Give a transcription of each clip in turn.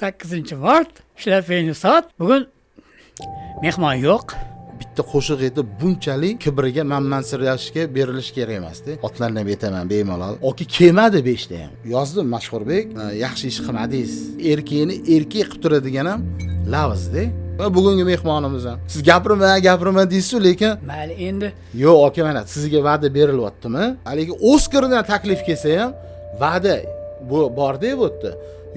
8 mart, shlapangni sot. Bugun mehmon yo'q. Bitta qo'shiq aytib bunchalik kibriga manmansirashga berilish kerak emasda. Otlarni ham aytaman bemalol. Oki kelmadi 5ta ham. Yozdim Mashhurbek, yaxshi ish qilmadingiz. Erkakni erkak qilib turadigan ham lavzda. Va bugungi mehmonimiz ham. Siz gapirma, gapirma deysiz, lekin Mayli endi. Yo'q aka, mana sizga va'da berilyaptimi? Haligi Oscardan taklif kelsa ham va'da bu borda bu yerda.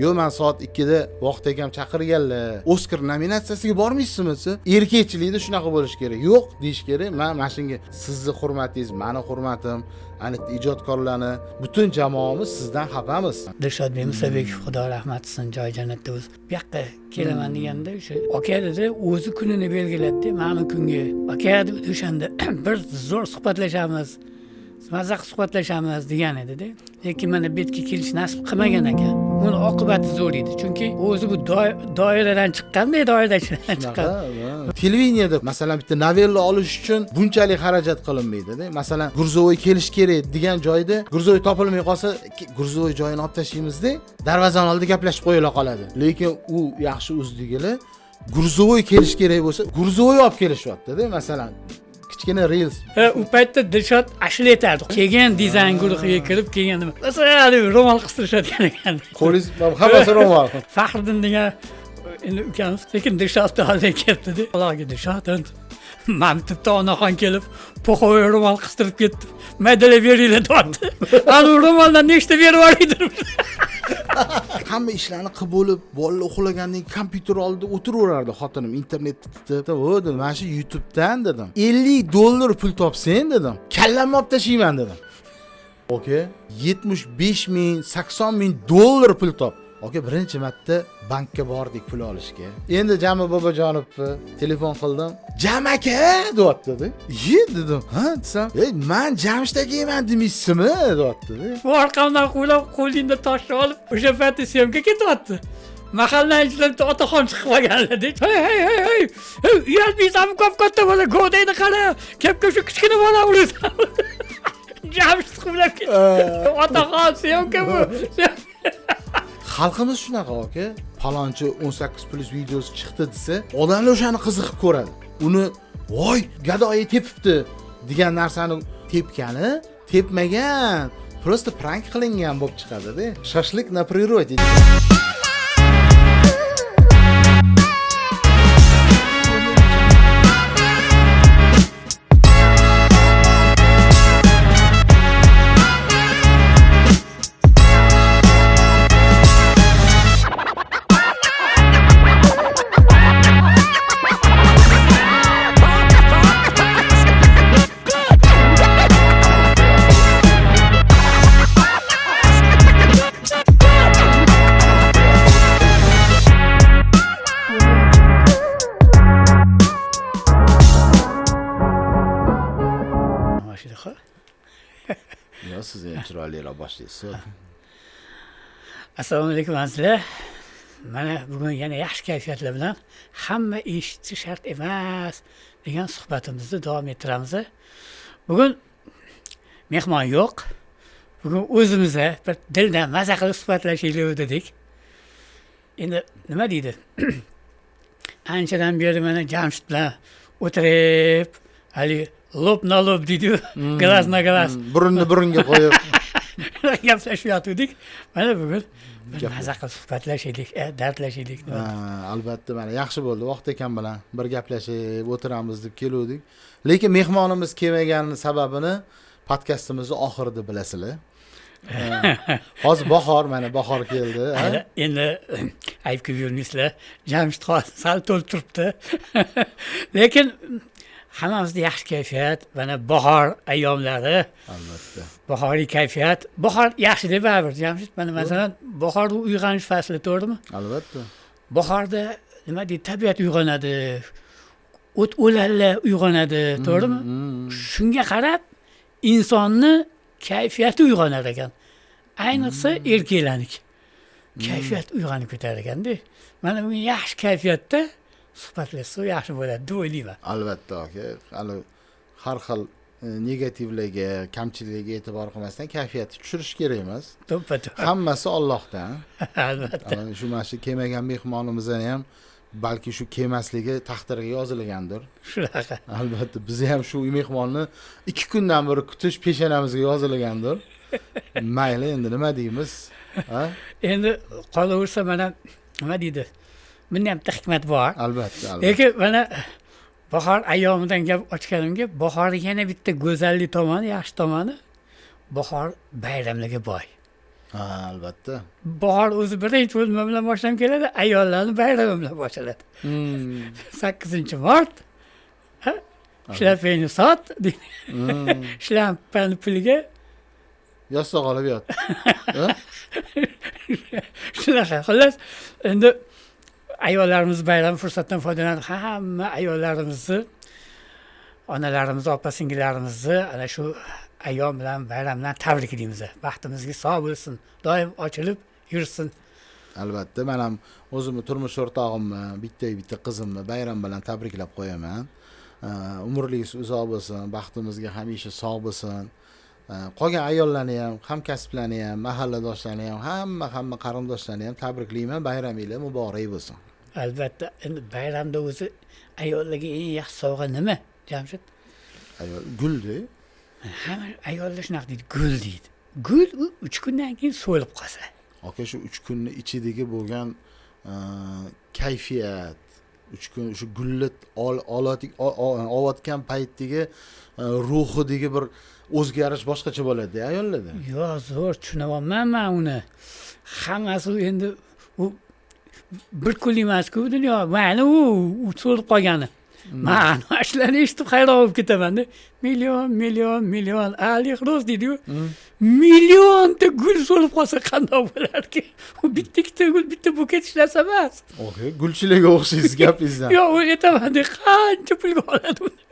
Yo'q, man soat 2da vaqt akam chaqirganlar. Oscar nominatsiyasiga bormaysizmi desa, erkakchilikda shunaqa bo'lishi kerak. Yo'q deyish kerak. Men mana shunga sizni hurmatingiz, meni hurmatim, ana ijodkorlarni, butun jamoamiz sizdan xafamiz. Dilshodbek Musabekov, Xudo rahmat qilsin, joyi jannatda bo'lsin. Bu yoqqa kelaman deganda o'sha aka dedi, o'zi kunini belgilatdi, mana bu kunga. Aka dedi, o'shanda bir zo'r suhbatlashamiz, maza qilib suhbatlashamiz degan edida. Lekin mana bu yerga kelish nasib qilmagan ekan. Uni oqibati zo'r edi. Chunki o'zi bu doiradan chiqqanda, doiradan chiqqan. Televideniyada masalan bitta novella olish uchun bunchalik xarajat qilinmaydi-da. Masalan, Gurzovoy kelish kerak degan joyda Gurzovoy topilmay qolsa, Gurzovoy joyini olib tashlaymizda, darvozani oldida gaplashib qo'yila qoladi. Lekin u yaxshi o'zligini Gurzovoy kelish kerak bo'lsa, Gurzovoy olib kelishyapti-da, masalan. Kichkina reels. U paytda Dilshod ashula aytardi. Keyin dizayn guruhiga kirib, keyin nima? Masalan, ro'mol qistirishadigan ekan. Qo'lingiz hammasi ro'mol. Faxriddin degan endi ukamiz lekin Dilshodni oldiga kelibdi-da. Allohga Dilshod, mana bitta onaxon kelib, puxovoy ro'mol qistirib ketdi. Maydalab beringlar deyapti. Ana ro'moldan nechta berib yuboraydir. Hamma ishlarni qilib bo'lib, bolalar uxlagandan keyin kompyuter oldida o'tiraverardi xotinim, internetni titib. O dedim, mana shu YouTube'dan dedim. $50 pul topsang dedim. Kallamni olib tashlayman dedim. Aka, 75 ming, 80 ming dollar pul top. Aka, birinchi marta bankka bordik pul olishga. Endi Jami Bobojonovni telefon qildim. Jam aka deyapti-da. Ye dedim. Ha desam, "Ey, men Jamshid akaman demaysizmi?" deyapti-da. Bu orqamdan quvlab, qo'lingda toshni olib, o'sha paytda syomka ketyapti. Mahallaning ichidan bitta otaxon chiqib qolganlar. Hey, hey, hey, hey. Hey, uyalmaysanmi, ko'p katta bola, govdangni qara. Kepka shu kichkina bola urasan. Jamshid quvlab ketdi. Otaxon syomka bu. Xalqimiz shunaqa aka, palonchi 18+ videosi chiqdi desa, odamlar o'shani qiziqib ko'radi. Uni voy, gadoyi tepibdi degan narsani tepgani, tepmagan, просто prank qilingan bo'lib chiqadi-da. Shashlik na природе. Mana shunaqa. Yo, siz ham chiroyliroq boshlaysiz. Assalomu alaykum azizlar. Mana bugun yana yaxshi kayfiyatlar bilan hamma eshitishi shart emas degan suhbatimizni davom ettiramiz. Bugun mehmon yo'q. Bugun o'zimiz bir dildan maza qilib suhbatlashaylik dedik. Endi nima deydi? Anchadan beri mana Jamshid bilan o'tirib, haligi лоб на лоб deydi-yu, глаз на глаз. Burunni burunga qo'yib gaplashib yotgandik. Mana bugun bir maza qilib suhbatlashaylik, dardlashaylik. Ha, albatta, mana yaxshi bo'ldi. Vaqt ekan bilan bir gaplashib o'tiramiz deb keluvdik. Lekin mehmonimiz kelmaganining sababini podkastimizni oxirida bilasizlar. Hozir bahor, mana bahor keldi. Ha? Endi ayb qilib yurmaysizlar. Jamshid hozir sal to'lib turibdi. Lekin hammamizda yaxshi kayfiyat, mana bahor ayyomlari. Albatta. Bahoriy kayfiyat. Bahor yaxshi deb baribir Jamshid, mana masalan, bahor bu uyg'onish fasli, to'g'rimi? Albatta. Bahorda nima deydi, tabiat uyg'onadi. O't o'lanlar uyg'onadi, to'g'rimi? Shunga qarab insonni kayfiyati uyg'onar ekan. Ayniqsa erkaklarniki. Kayfiyat uyg'onib ketar ekanda. Mana bugun yaxshi kayfiyatda suhbatlashsa yaxshi bo'ladi deb o'ylayman. Albatta aka. Hali har xil Negativlarga, kamchiliklarga e'tibor qilmasdan kayfiyatni tushirish kerak emas. To'ppa to'g'ri. Hammasi Allohdan. Albatta. Shu mana shu kelmagan mehmonimizni ham balki shu kelmasligi taqdirga yozilgandir. Shunaqa. Albatta, bizni ham shu mehmonni 2 kundan beri kutish peshonamizga yozilgandir. Mayli, endi nima deymiz? Ha? Endi qolaversa mana nima deydi? Bunda ham bitta hikmat bor. Albatta, albatta. Lekin mana bahor ayyomidan gap ochganimga, bahorni yana bitta go'zallik tomoni, yaxshi tomoni, bahor bayramlarga boy. Ha, albatta. Bahor o'zi birinchi nima bilan boshlanib keladi? Ayollarning bayrami bilan boshlanadi. 8-mart, shlapangni sot, shlampani puliga yostiq olib yot. Shunaqa. Xullas, endi ayollarimiz bayrami fursatdan foydalanib hamma ayollarimizni, onalarimizni, opa singillarimizni ana shu ayyom bilan, bayram bilan tabriklaymiz. Baxtimizga sog' bo'lsin, doim ochilib yursin. Albatta, men ham o'zimni turmush o'rtog'imni, bitta qizimni bayram bilan tabriklab qo'yaman. Umrligingiz uzoq bo'lsin, baxtimizga hamisha sog' bo'lsin. Qolgan ayollarni ham, hamkasblarni ham, mahalladoshlarni ham, hamma qarindoshlarni ham tabriklayman. Bayraminglar muborak bo'lsin. Albatta, endi bayramda o'zi ayollarga eng yaxshi sovg'a nima, Jamshid? Ayol guldi. Hamma ayollar shunaqa deydi, gul deydi. Gul u 3 kundan keyin so'lib qolsa. Aka, shu 3 kunni ichidagi bo'lgan kayfiyat, 3 kun shu gulni olayotgan paytdagi ruhidagi bir o'zgarish boshqacha bo'ladi ayollarda. Yo'q, zo'r tushunyapman men uni. Hammasi endi u bir kunlik emas-ku bu dunyo. Mayli u so'lib qolgani. Man shularni eshitib hayron bo'lib ketaman-da. Million, million, million alik ro'z deydi-yu. Millionta gul so'lib qolsa qanday bo'larki? U bitta ikkita gul, bitta buket ishlasa emas. Okey, gulchilarga o'xshaysiz gapingizdan. Yo'q, u aytaman-da, qancha pulga oladi uni?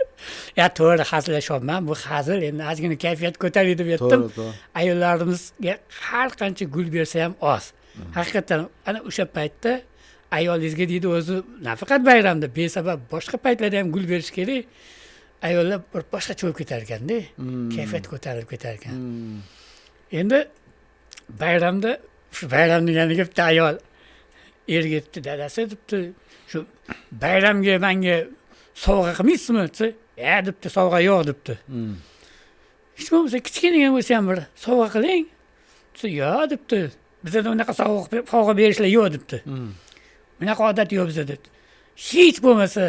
Ya to'g'ri, hazillashyapman. Bu hazil, endi ozgina kayfiyat ko'taring deb aytdim. Ayollarimizga har qancha gul bersa ham oz. Haqiqatan ana o'sha paytda ayolingizga deydi o'zi nafaqat bayramda, besabab boshqa paytlarda ham gul berish kerak. Ayollar bir boshqacha bo'lib ketar ekanda, kayfiyat ko'tarilib ketar ekan. Endi bayramda shu bayram deganiga bitta ayol erga aytdi, dadasi debdi, shu bayramga menga sovg'a qilmaysizmi desa, "Ya" debdi, sovg'a yo'q debdi. Hech bo'lmasa kichkinagina bo'lsa ham bir sovg'a qiling desa, "Yo'q" debdi. Bizda unaqa sovg'a berishlar yo'q debdi. Bunaqa odat yo'q bizda debdi. Hech bo'lmasa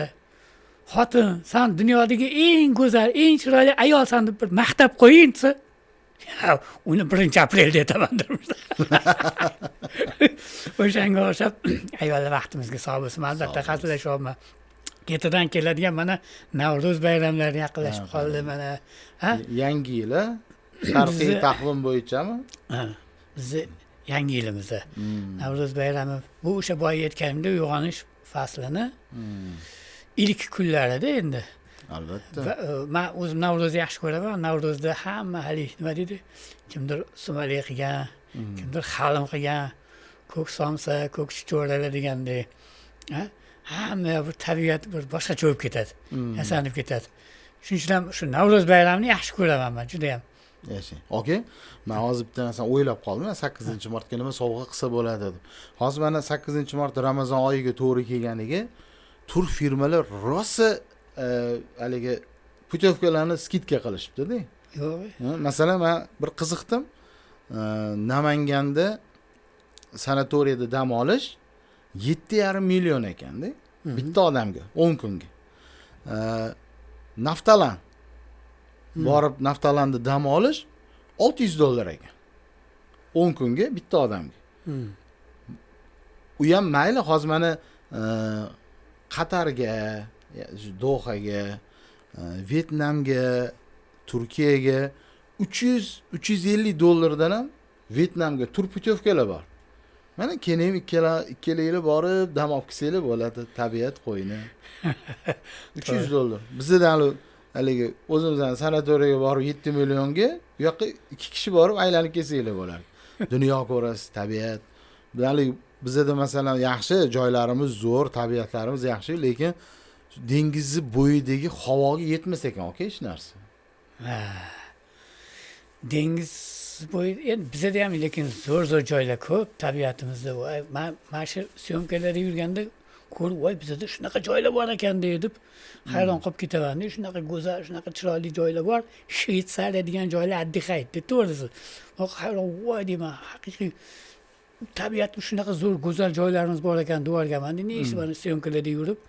xotin, san dunyodagi eng go'zal, eng chiroyli ayolsan deb bir maqtab qo'ying desa, uni 1-aprelda aytaman debdi. O'shanga o'xshab ayollar vaqtimizga sog' bo'lsin. Albatta hazillashyapman. Ketidan keladigan mana Navro'z bayramlari yaqinlashib qoldi mana. Ha? Yangi yil, sharqiy taqvim bo'yichami? Ha, bizni yangi yilimizda. Navro'z bayrami bu o'sha boya aytganimdek uyg'onish faslini ilk kunlarida endi. Albatta. Men o'zim Navro'zni yaxshi ko'raman. Navro'zda hamma hali nima deydi? Kimdir sumalak qilgan, kimdir xalim qilgan, ko'k somsa, ko'k chuchvaralar degandek. Ha? Hamma bir tabiat bir boshqacha bo'lib ketadi. Yasanib ketadi. Shuning uchun ham shu Navro'z bayramini yaxshi ko'raman men juda ham. Yashang. Okey, men hozir bitta narsani o'ylab qoldim. 8-martga nima sovg'a qilsa bo'ladi deb. Hozir mana 8-mart Ramazon oyiga to'g'ri kelganiga tur firmalar rosa haligi putyovkalarni skidka qilishibdi-da. Yo'q. Masalan, men bir qiziqdim. Namanganda sanatoriyada dam olish 7,5 million ekanda. Bitta odamga 10 kunga. Naftalan borib Naftalanda dam olish $600 ekan. 10 kunga bitta odamga. U ham mayli, hozir mana Qatarga, Dohaga, Vyetnamga, Turkiyaga $300-350 ham Vyetnamga tur putyovkalar bor. Mana keyin ikkalanglar borib dam olib kelsanglar bo'ladi, tabiat qo'yni. $300. Bizda haligi o'zimizning sanatoriyaga borib 7 millionga u yoqqa 2 kishi borib aylanib kelsanglar bo'ladi. Dunyo ko'rasiz, tabiat. Haligi bizda masalan yaxshi joylarimiz zo'r, tabiatlarimiz yaxshi, lekin dengizni bo'yidagi havoga yetmas ekan, aka, hech narsa. Dengiz bo'yi endi bizada ham, lekin zo'r zo'r joylar ko'p tabiatimizda. Voy, man mana shu съёмка larda yurganda ko'rib, voy, bizada shunaqa joylar bor ekan deb hayron qolib ketaman. Shunaqa go'zal, shunaqa chiroyli joylar bor. Shvetsariya degan joylar отдыхает, to'g'risi. Hayron, voy deyman, haqiqiy tabiatda shunaqa zo'r, go'zal joylarimiz bor ekan deyorganman. Ne ishi bor съёмка larda yurib,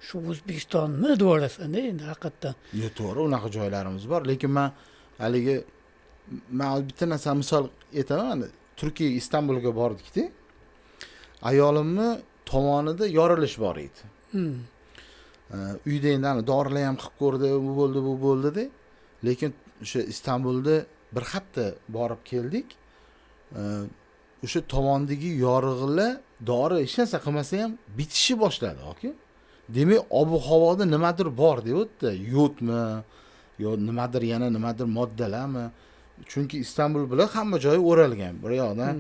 shu O'zbekistonni deyorasanda endi haqiqatdan. Yo'q, to'g'ri, unaqa joylarimiz bor, lekin man haligi, man bitta narsani misol aytaman. Turkiya, Istanbulga bordikda, ayolimni tomonida yorilish bor edi. Uyda endi ani dorilar ham qilib ko'rdi, bu bo'ldi, bu bo'ldida, lekin o'sha Istanbulda bir hafta borib keldik. O'sha tomondagi yorig'lar dori hech narsa qilmasa ham bitishni boshladi aka. Demak, ob havoda nimadir bor deyapti, yodmi yo nimadir, yana nimadir moddalarmi, chunki Istanbul bilan hamma joyi o'ralgan, bir yoqdan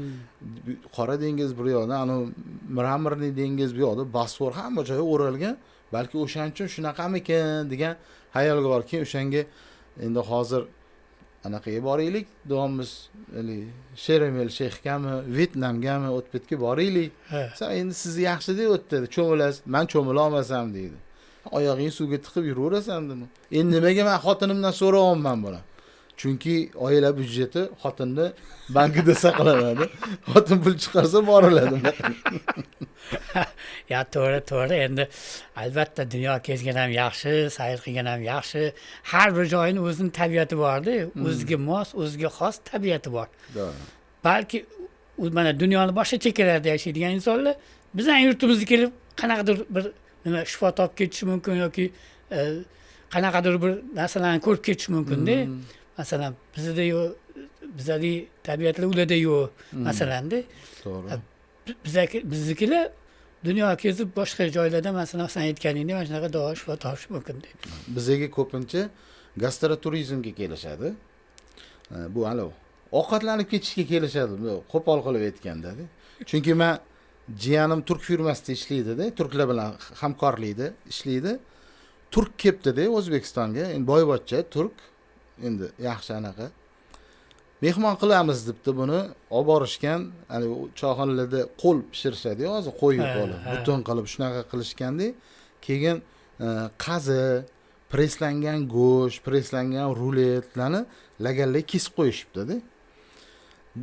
Qora dengiz, bir yoqdan anavi Мраморный dengiz, bu yoqda Bosfor, hamma joyi o'ralgan. Balki o'shaning uchun shunaqamikin degan xayolga borib, keyin o'shanga endi hozir anaqaga boraylik deyapmiz, haligi Sharm el Sheyxgami, Vyetnamgami, o'tib boraylik. San endi sizni yaxshi deyapti, cho'milasiz, man cho'mila olmasam deydi, oyog'ingni suvga tiqib yuraverasan dedim. Endi nimaga man xotinimdan so'rayapman buni? Chunki oila byudjeti xotinni bankida saqlanadi, xotin pul chiqarsa boriladi. Ya, to'g'ri, endi albatta dunyo kezgan ham yaxshi, sayr qilgan ham yaxshi. Har bir joyini o'zini tabiati borda, o'ziga mos, o'ziga xos tabiati bor. Balki mana dunyoni boshqa chekkalarida yashaydigan insonlar bizani yurtimizga kelib qanaqadir bir nima shifo topib ketishi mumkin yoki qanaqadir bir narsalarni ko'rib ketishi mumkinda. Masalan, bizda yo'q, bizadagi tabiatlar ularda yo'q masalanda. Biznikilar dunyo kezib boshqa joylarda, masalan, san aytganingdek, mana shunaqa davo, shifo topish mumkin. Bizaga ko'pincha gastroturizmga kelishadi. Bu anavi ovqatlanib ketishga kelishadi, qo'pol qilib aytganda. Chunki man jiyanim turk firmasida ishlaydida, turklar bilan hamkorlikda ishlaydi. Turk kelibdida O'zbekistonga, endi boyvachcha turk, endi yaxshi anaqa mehmon qilamiz debdi, buni olib borishgan. Haligi choyxonalarda qo'l pishirishadi hozir, qo'y qo'li butun qilib shunaqa qilishganda, keyin qazi, presslangan go'sht, presslangan ruletlarni laganlar kesib qo'yishibdida.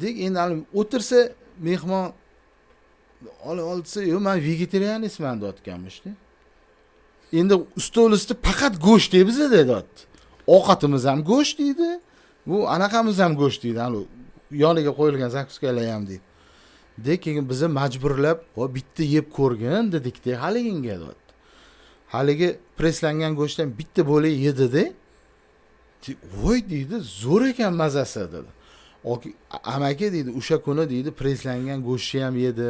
Dek endi haligi o'tirsa mehmon ol desa, yo'q, man вегетарианец man deyotganmishda. Endi ustol usti faqat go'sht deymiz deyapti, ovqatimiz ham go'sht deydi, bu anaqamiz ham go'sht deydi, anavi yoniga qo'yilgan закуска lar ham deydi. De keyin bizni majburlab, bitta yeb ko'rgin dedikda haliginga deyapti. Haligi presslangan go'shtdan bitta bo'lak yedida, voy deydi, zo'r ekan mazasi dedi. Amaki deydi, o'sha kuni deydi presslangan go'shtni ham yedi,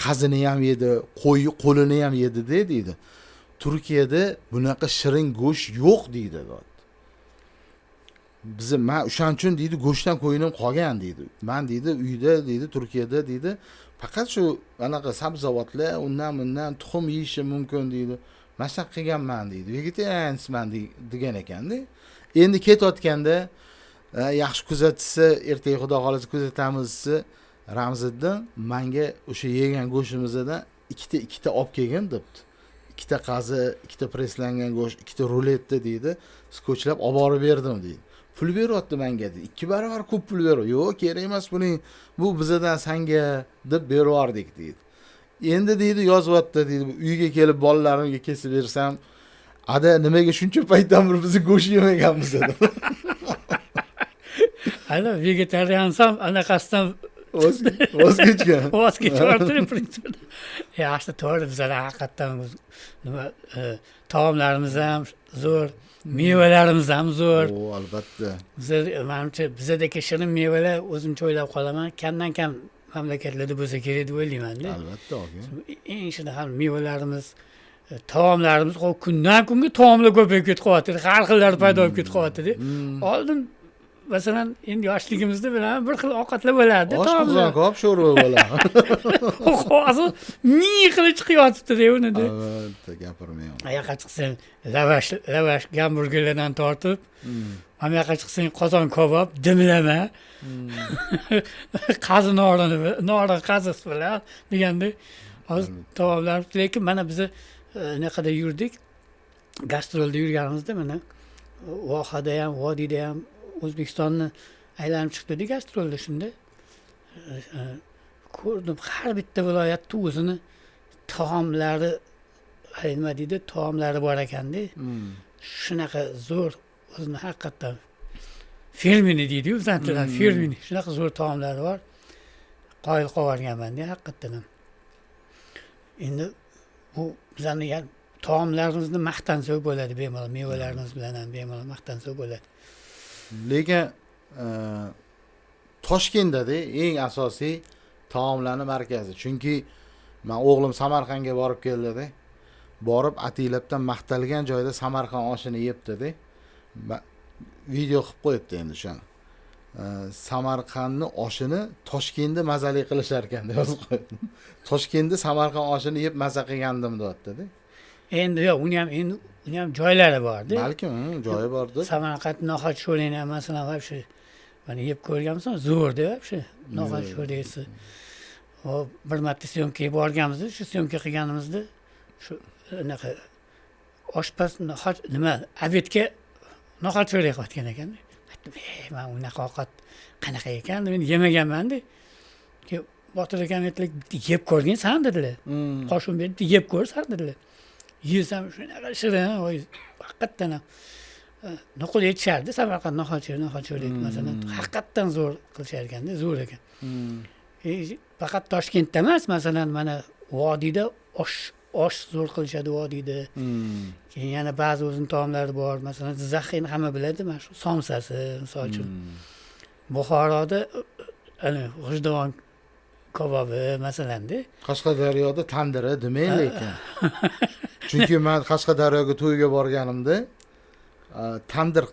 qazini ham yedi, qo'y qo'lini ham yedida deydi. Turkiyada bunaqa shirin go'sht yo'q deydi. Bizni man o'shaning uchun deydi go'shtdan ko'nglim qolgan deydi. Man deydi uyda deydi, Turkiyada deydi, faqat shu anaqa sabzavotlar, undan bundan tuxum yeyishim mumkin deydi. Mana shunaqa qilganman deydi. Вегетарианец man degan ekanda. Endi ketayotganda yaxshi kuzatishsa, ertaga xudo xohlasa kuzatamiz desa, Ramziddin manga o'sha yegan go'shtimizdan ikkita ikkita olib kelgin debdi. Ikkita qazi, ikkita presslangan go'sht, ikkita ruletni deydi, skotchlab olib borib berdim deydi. Pul beryapti menga deydi. 2 barobar ko'p pul beryapti. Yo'q, kerak emas buning. Bu bizadan sanga deb bervordik deydi. Endi deydi yozyapti deydi, uyga kelib bolalarimga kesib bersam, ada nimaga shuncha paytdan beri biz go'sht yemaganmiz dedi. Ana vegetariansam anaqasidan voz kechgan. Voz kechyapti prinsipda. Yaxshi, to'g'ri, bizlar haqiqatdan nima, taomlarimiz ham zo'r, mevalarimiz ham zo'r. O, albatta. Biza, manimcha, bizadagi shirin mevalar, o'zimcha o'ylab qolaman, kamdan kam mamlakatlarda bo'lsa kerak deb o'ylaymanda. Albatta, aka. Eng shirin ham mevalarimiz, taomlarimiz kundan kunga taomlar ko'payib ketib qolyapti, har xillari paydo bo'lib ketib qolyapti. Oldin masalan, endi yoshligimizda bilan bir xil ovqatlar bo'lardi. Osh, qozon kabob, sho'rva bo'ladi. Hozir ming xili chiqyotibdi-da uni. Albatta, gapirmayman. Oyoqqa chiqsang lavash gamburgerlardan tortib, mana bu yoqqa chiqsang qozon kabob, dimlama, qazi norini, norin qazisi bilan degandek hozir taomlar. Lekin mana bizni anaqada yurdik, gastrolda yurganimizda mana vohada ham, vodiyda ham O'zbekistonni aylanib chiqdik gastrolda. Shunda ko'rdim, har bitta viloyatda o'zini taomlari, nima deydi, taomlari bor ekanda. Shunaqa zo'r, o'zini haqiqatdan фирменный deydiyu bizani tilda, фирменный shunaqa zo'r taomlari bor. Qoyil qolib haqiqatdan ham. Endi bu bizani taomlarimizni maqtansak bo'ladi bemalol, mevalarimiz bilan ham bemalol maqtansak bo'ladi. Lekin Toshkentda eng asosiy taomlarni markazi. Chunki man o'g'lim Samarqandga borib keldida, borib Atiylabdan maqtalgan joyda Samarqand oshini yebdi-da. Video qilib qo'yibdi endi o'shani. Samarqandni oshini Toshkentda mazali qilishar ekan deb yozib qo'yibdi. Toshkentda Samarqand oshini yeb maza qilgandim deyapti-da. Endi yo'q, uni ham endi uni ham joylari borda. Balkim joyi bordir. Samarqand no'xat sho'rani ham masalan вообще mana yeb ko'rganmisan, zo'rda вообще no'xat sho'rasi. Hop, bir marta syomkaga borganimizda, shu syomka qilganimizda shu anaqa oshpaz no'xat nima обед ga no'xat sho'ra qilayotgan ekan. Aytdim, man unaqa ovqat qanaqa ekan, men yemaganman-da. Keyin Botir akam aytdilar, yeb ko'rgin san dedilar. Qoshig'im berdi, yeb ko'r san dedilar. Yesam shunaqa shirin, voy haqiqatdan ham nuqul aytishardi, Samarqand no'xat sho'ra masalan, haqiqatdan zo'r qilishar ekanda, zo'r ekan. Faqat Toshkentda emas, masalan, mana vodiyda osh zo'r qilishadi vodiyda. Keyin yana ba'zi o'zini taomlari bor. Masalan, Jizzax endi hamma biladi, mana shu somsasi, misol uchun. Buxoroda ana g'ijduvon kabobi masalanda. Qashqadaryoda tandiri demang lekin. Chunki men Qashqadaryoga to'yga borganimda tandir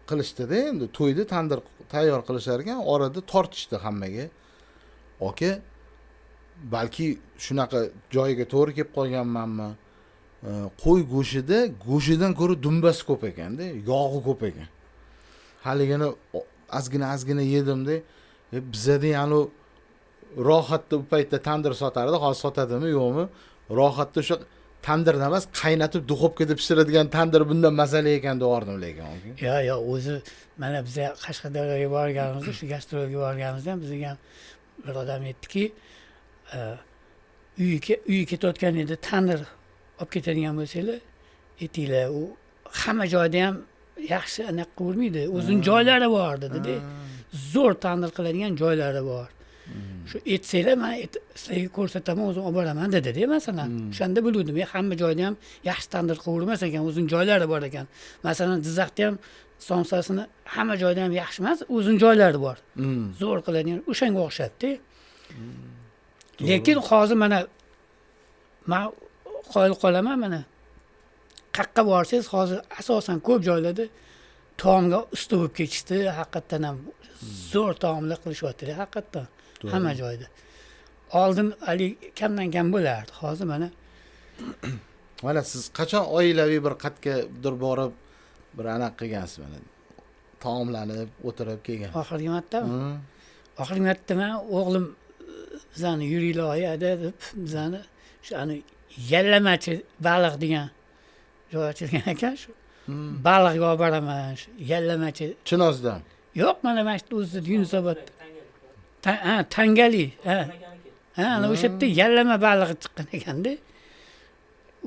qilishdida, endi to'yda tandir tayyor qilishar ekan, orada tortishdi hammaga. Aka, balki shunaqa joyiga to'g'ri kelib qolganmanmi? Qo'y go'shida, go'shidan ko'ra dumbasi ko'p ekanda, yog'i ko'p ekan. Haligini ozgina yedimda, bizada ya'ni rohatda u paytda tandir sotardi, hozir sotadimi yo'qmi? Rohatda o'sha tandirda emas, qaynatib duxovkada pishiradigan tandir bundan mazali ekan deyordim lekin. Yo'q, yo'q, o'zi mana biz Qashqadaryoga borganimizda, shu gastrolga borganimizda ham bizga ham bir odam aytdiki, uyga ketayotganingda tandir olib ketadigan bo'lsanglar, aytinglar, u hamma joyda ham yaxshi anaqa qilmaydi, o'zining joylari bor dedi. Zo'r tandir qiladigan joylari bor. Shu aytsanglar, men sizlarga ko'rsataman, o'zim olib boraman dedi-da masalan. O'shanda biluvdim, hamma joyda ham yaxshi tandir qovurmas ekan, o'zining joylari bor ekan. Masalan, Jizzaxda ham somsasini hamma joyda ham yaxshi emas, o'zining joylari bor. Zo'r qiladigan, o'shanga o'xshatdi. Lekin hozir mana men qoyil qolaman, mana qayerqa borsangiz hozir asosan ko'p joylarda taomga usta bo'lib ketishdi, haqiqatdan ham zo'r taomlar qilishyapti, haqiqatdan hamma joyda. Oldin haligi kamdan kam bo'lardi, hozir mana mana siz qachon oilaviy bir qatgadir borib bir anaqa qilgansiz, mana taomlanib o'tirib kelgan? Oxirgi martami? Oxirgi marta men o'g'lim bizani yuringlar oyi deb bizani shu ani yallamachi baliq degan joy ochilgan ekan, shu baliqga olib boraman, shu yallamachi. Chinozdan? Yo'q, mana shu o'zi Yunusobodda. Tangali. Ha. Ha, ana o'sha yerda yallama balig'i chiqqan ekanda.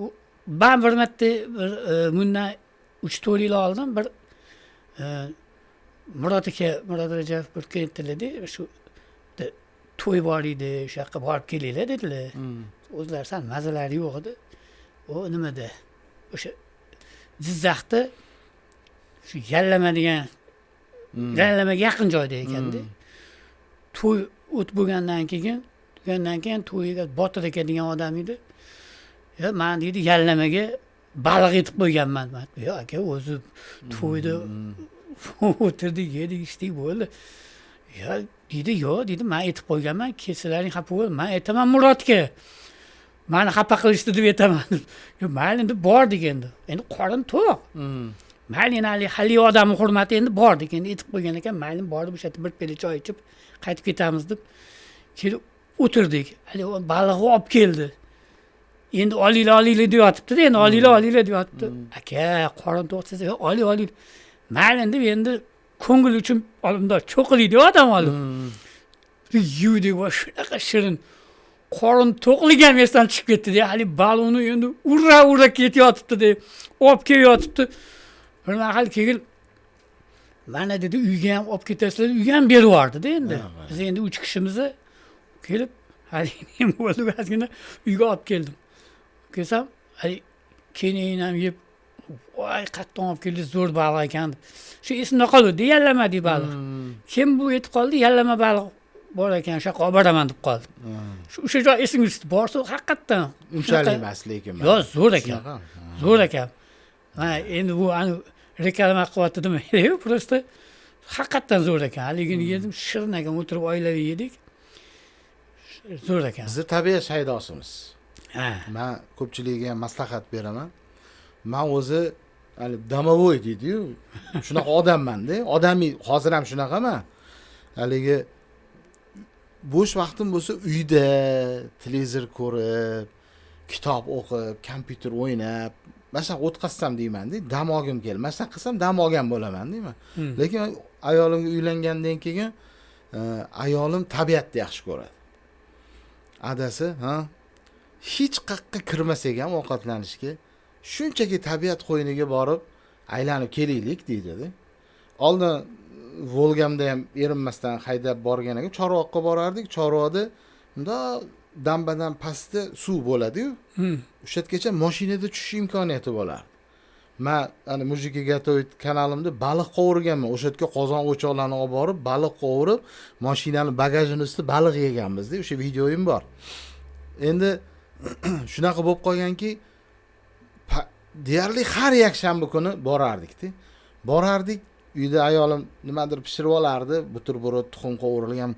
U ben bir marta bir bundan 3-4 yil oldin bir Murod aka, Murod Rajabov bir keldilar, shu to'y bor edi, o'sha yoqqa borib kelinglar dedilar. O'zlari sal mazalari yo'q edi. U nimada? O'sha Jizzaxda shu yallama degan yallamaga yaqin joyda ekanda. To'y o't bo'lgandan keyin, tugandan keyin to'yga Botir aka degan odam edi. Ya men deydi yallamaga baliq etib qo'yganman. Yo'q aka, o'zi to'yda O'tirdik, yedik, ichdik, bo'ldi. Yo deydi, yo'q deydi, man aytib qo'yganman, kelsalaring xafa bo'lma, man aytaman Murodga, mani xafa qilishdi deb aytaman. Yo, mayli, endi bordik endi, endi qorin to'q. Mayli endi, haligi odamni hurmati, endi bordik endi, aytib qo'ygan ekan, mayli, borib o'sha yerda bir piyola choy ichib qaytib ketamiz deb kelib o'tirdik. Haligi balig'i olib keldi, endi olinglar, olinglar deyotibdida, endi olinglar, olinglar deyotibdi. Aka, qorin to'q desa, "Yo'q, oling, oling." Mayli deb, endi ko'ngil uchun bundoq cho'qilaydi odam olib yuvdik va shunaqa shirin, qorin to'qligi ham esdan chiqib ketdi. Haligi baliqni endi ura ura ketyotibdi deb olib kelyotibdi. Bir mahal keyin, mana dedi, uyga ham olib ketasizlar, uyga ham berib yubordida endi. Biz endi uch kishimiz kelib, haligi nima bo'ldi, ozgina uyga olib keldim. Kelsam, haligi keyin ham yeb, voy, qayerdan olib keldi, zo'r baliq ekan deb. Shu esimda qoluvdi, yallamadi baliq. Keyin bu aytib qoldi, yallama baliq bor ekan, o'sha yoqqa olib boraman deb qoldi. Shu o'sha joy esimga tushdi, borsa haqiqatdan Unchalik emas lekin. Yo'q, zo'r ekan. Shunaqa? Zo'r ekan. Ha, endi bu ani reklama qilyapti demaydi, просто haqiqatdan zo'r ekan. Haligini yedim, shirin ekan, o'tirib oilaviy yedik, zo'r ekan. Bizni tabiat shaydosimiz. Man ko'pchilikka ham maslahat beraman. Man o'zi hali домовой deydiyu, shunaqa odammanda, odamiy hozir ham shunaqaman. Haligi bo'sh vaqtim bo'lsa, uyda televizor ko'rib, kitob o'qib, kompyuter o'ynab, mana shunaqa o'tkazsam deymanda, dam olgim keldi, mana shunaqa qilsam dam olgan bo'laman deyman. Lekin ayolimga uylangandan keyin ayolim tabiatni yaxshi ko'radi. Adasi, ha, hech qayerqa kirmasak ham ovqatlanishga, shunchaki tabiat qo'yniga borib aylanib kelaylik deydida. Oldin Volgamda ham erinmasdan haydab borgan ekan, Chorvoqqa borardik. Chorvoqda bundoq dambadan pastda suv bo'ladiyu, o'sha yergacha mashinada tushish imkoniyati bo'lardi. Man ana "Мужики готовят" kanalimda baliq qovurganman. O'sha yerga qozon o'choqlarni olib borib, baliq qovurib, mashinani bagajini ustida baliq yeganmizda, o'sha videoyim bor. Endi shunaqa bo'lib qolganki, deyarli har yakshanba kuni borardikda, borardik. Uyda ayolim nimadir pishirib olardi, buterbrod, tuxum qovurilgan,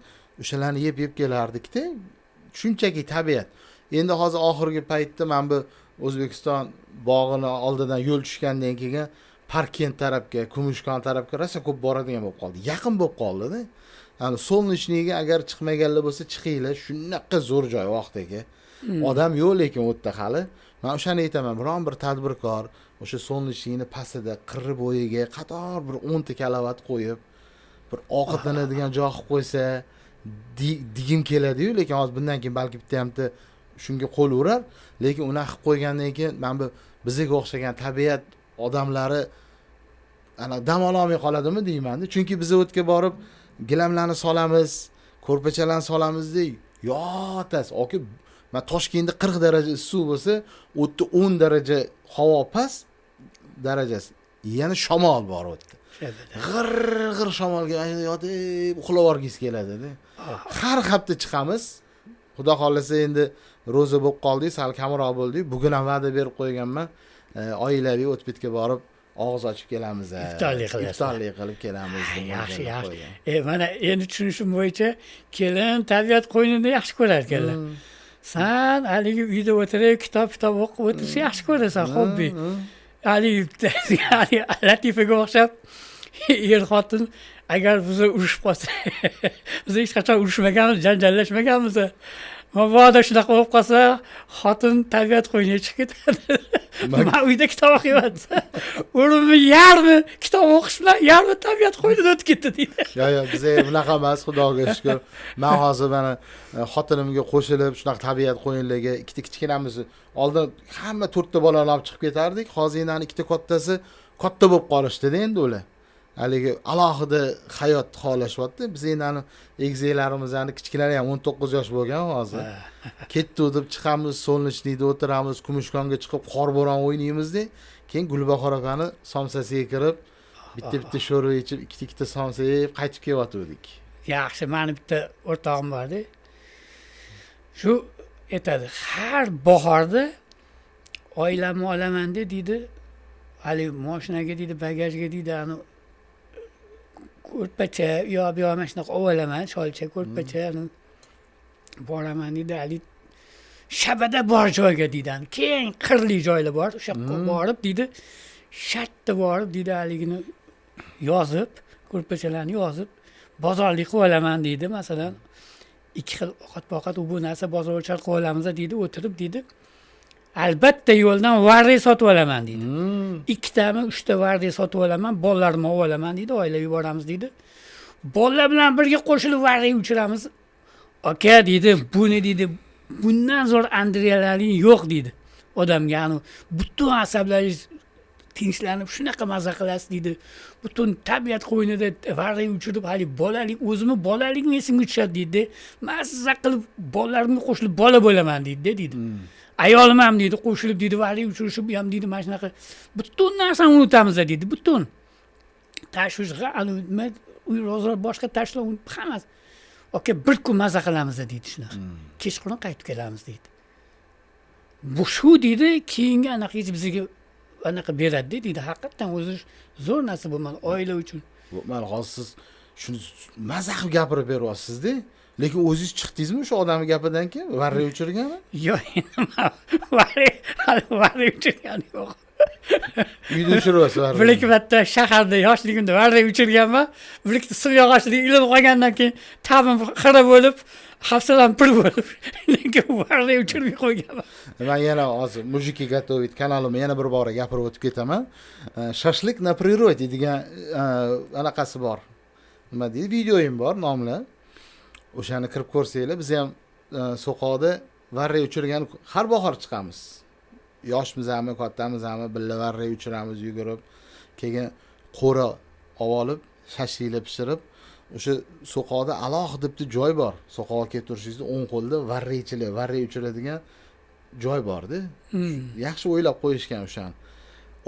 o'shalarni yeb yeb kelardikda, shunchaki tabiat. Endi hozir oxirgi paytda mana bu O'zbekiston bog'ini oldidan yo'l tushgandan keyin Parkent tarafga, Kumushkon tarafga rosa ko'p boradigan bo'lib qoldi, yaqin bo'lib qoldida. Ani Солнечный ga agar chiqmaganlar bo'lsa, chiqinglar, shunaqa zo'r joy, vaqt aka. Odam yo'q lekin u yerda hali. Man o'shani aytaman, biron bir tadbirkor o'sha Солнечный ni pastida, qirri bo'yiga qator bir 10 ta karavot qo'yib, bir ovqatlanadigan joy qilib qo'ysa degim keladiyu. Lekin hozir bundan keyin balki bitta hamta shunga qo'l urar. Lekin unaqa qilib qo'ygandan keyin mana bu bizga o'xshagan tabiat odamlari ana dam ololmay qoladimi deymanda. Chunki biz u yerga borib gilamlarni solamiz, ko'rpachalarni solamizda yotasiz aka. Man Toshkentda 40 daraja issiq bo'lsa, u yerda 10 daraja havo past darajasi, yana shamol bor u yerda, g'ir g'ir shamolga mana shunday yotib uxlab yuborgingiz keladida. Har hafta chiqamiz, xudo xohlasa. Endi ro'za bo'lib qoldik, sal kamroq bo'ldik. Bugun ham va'da berib qo'yganman. Oilaviy o'tbetga borib og'iz ochib kelamiz, a. Iftorlik qilasizlar. Iftorlik qilib kelamiz deb Yaxshi, mo'ljallab yaxshi. qo'ygan. Mana endi tushunishim bo'yicha, kelin tabiat qo'ynini yaxshi ko'rar ekanlar. San haligi uyda o'tirib, kitob kitob o'qib o'tirishni yaxshi ko'rasan, hobbi. Haligi latifaga o'xshab, er xotin agar biza urushib qolsa, biz hech qachon urushmaganmiz, janjallashmaganmiz, mabodo shunaqa bo'lib qolsa, xotin tabiat qo'yniga chiqib ketadi, man uyda kitob o'qiyman desa, umrimni yarmi kitob o'qish bilan, yarmi tabiat qo'ynida o'tib ketdi deydi. Yo'q, biza bunaqa emas, xudoga shukur. Man hozir mana xotinimga qo'shilib shunaqa tabiat qo'yinlarga ikkita kichkinamiz, oldin hamma to'rtta bolani olib chiqib ketardik. Hozir endi ikkita kattasi katta bo'lib qolishdida, endi ular haligi alohida hayot xohlashyapti. Biz endi ani egizaklarimizni kichkinalari ham 19 yosh bo'lgan hozir. Ketdi deb chiqamiz, Солнечный da o'tiramiz, Kumushkonga chiqib qorbo'ron o'ynaymizda, keyin Gulbahor opani somsasiga kirib, bitta bitta sho'rva ichib, ikkita ikkita somsa yeb qaytib kelyotgandik. Yaxshi, mani bitta o'rtog'im borda, shu aytadi, har bahorda oilamni olaman deydi, haligi moshinaga deydi, bagajga deydi, ani Ko'rpacha u yoq bu yoq mana shunaqa olib olaman, sholcha, ko'rpacha boraman deydi, haligi shabada bor joyga deydi, keng qirli joylar bor, o'sha yoqqa borib deydi, shartta borib deydi, haligini yozib, ko'rpachalarni yozib, bozorlik qilib olaman deydi. Masalan, ikki xil ovqat povqat, u bu narsa bozor o'char qilib olamiz deydi, o'tirib deydi, albatta yo'ldan varrak sotib olaman deydi. Ikkitami, uchta varrak sotib olaman, bolalarimni olib olaman deydi, oilaviy boramiz deydi, bolalar bilan birga qo'shilib varrak uchiramiz aka deydi. Buni deydi, bundan zo'r adrenalin yo'q deydi odamga, anavi butun asablaringiz tinchlanib, shunaqa maza qilasiz deydi, butun tabiat qo'ynida varrak uchirib, haligi bolalik, o'zimni bolaligim esimga tushadi deydi, mazza qilib bolalarimga qo'shilib bola bo'laman deydi deydi. Ayolim ham deydi qo'shilib deydi varrak uchirishib ham deydi, mana shunaqa butun narsani unutamiz deydi, butun tashvish, nima, uy ro'zg'or, boshqa tashvishlar hammasi aka, bir kun maza qilamiz deydi, shunaqa kechqurun qaytib kelamiz deydi. Bu shu deydi, keyingi anaqa hech bizga anaqa beradida deydi, haqiqatdan o'zi zo'r narsa bu mana oila uchun. Mana hozir siz shuni maza qilib gapirib beryapsizda, lekin o'zingiz chiqdingizmi o'sha odamni gapidan keyin varrak uchirganmi? Yo'q, varrak hali varrak uchirgani yo'q. Uyda uchiryapsiz varrak. Bir ikki marta shaharda yoshligimda varrak uchirganman, bir ikkita simyog'ochlik ilinib qolgandan keyin tabim xira bo'lib, hafsalam pir bo'lib, lekin varrak uchirmay qo'yganman. Man yana hozir "Мужики готовят" kanalimni yana bir bora gapirib o'tib ketaman. "Шашлык на природе" degan anaqasi bor, nima deydi, videoyim bor nomli, o'shani kirib ko'rsanglar. Biz ham so'qoqda varrak uchirgan har bahor chiqamiz, yoshmizami, kattamizami, birga varrak uchiramiz yugurib, keyin qo'ra olib olib, shashliklar pishirib, o'sha so'qoqda alohida bitta joy bor, so'qoqqa kelib turishingizda o'ng qo'lda varrakchilar varrak uchiradigan joy borda. Yaxshi o'ylab qo'yishgan o'shani.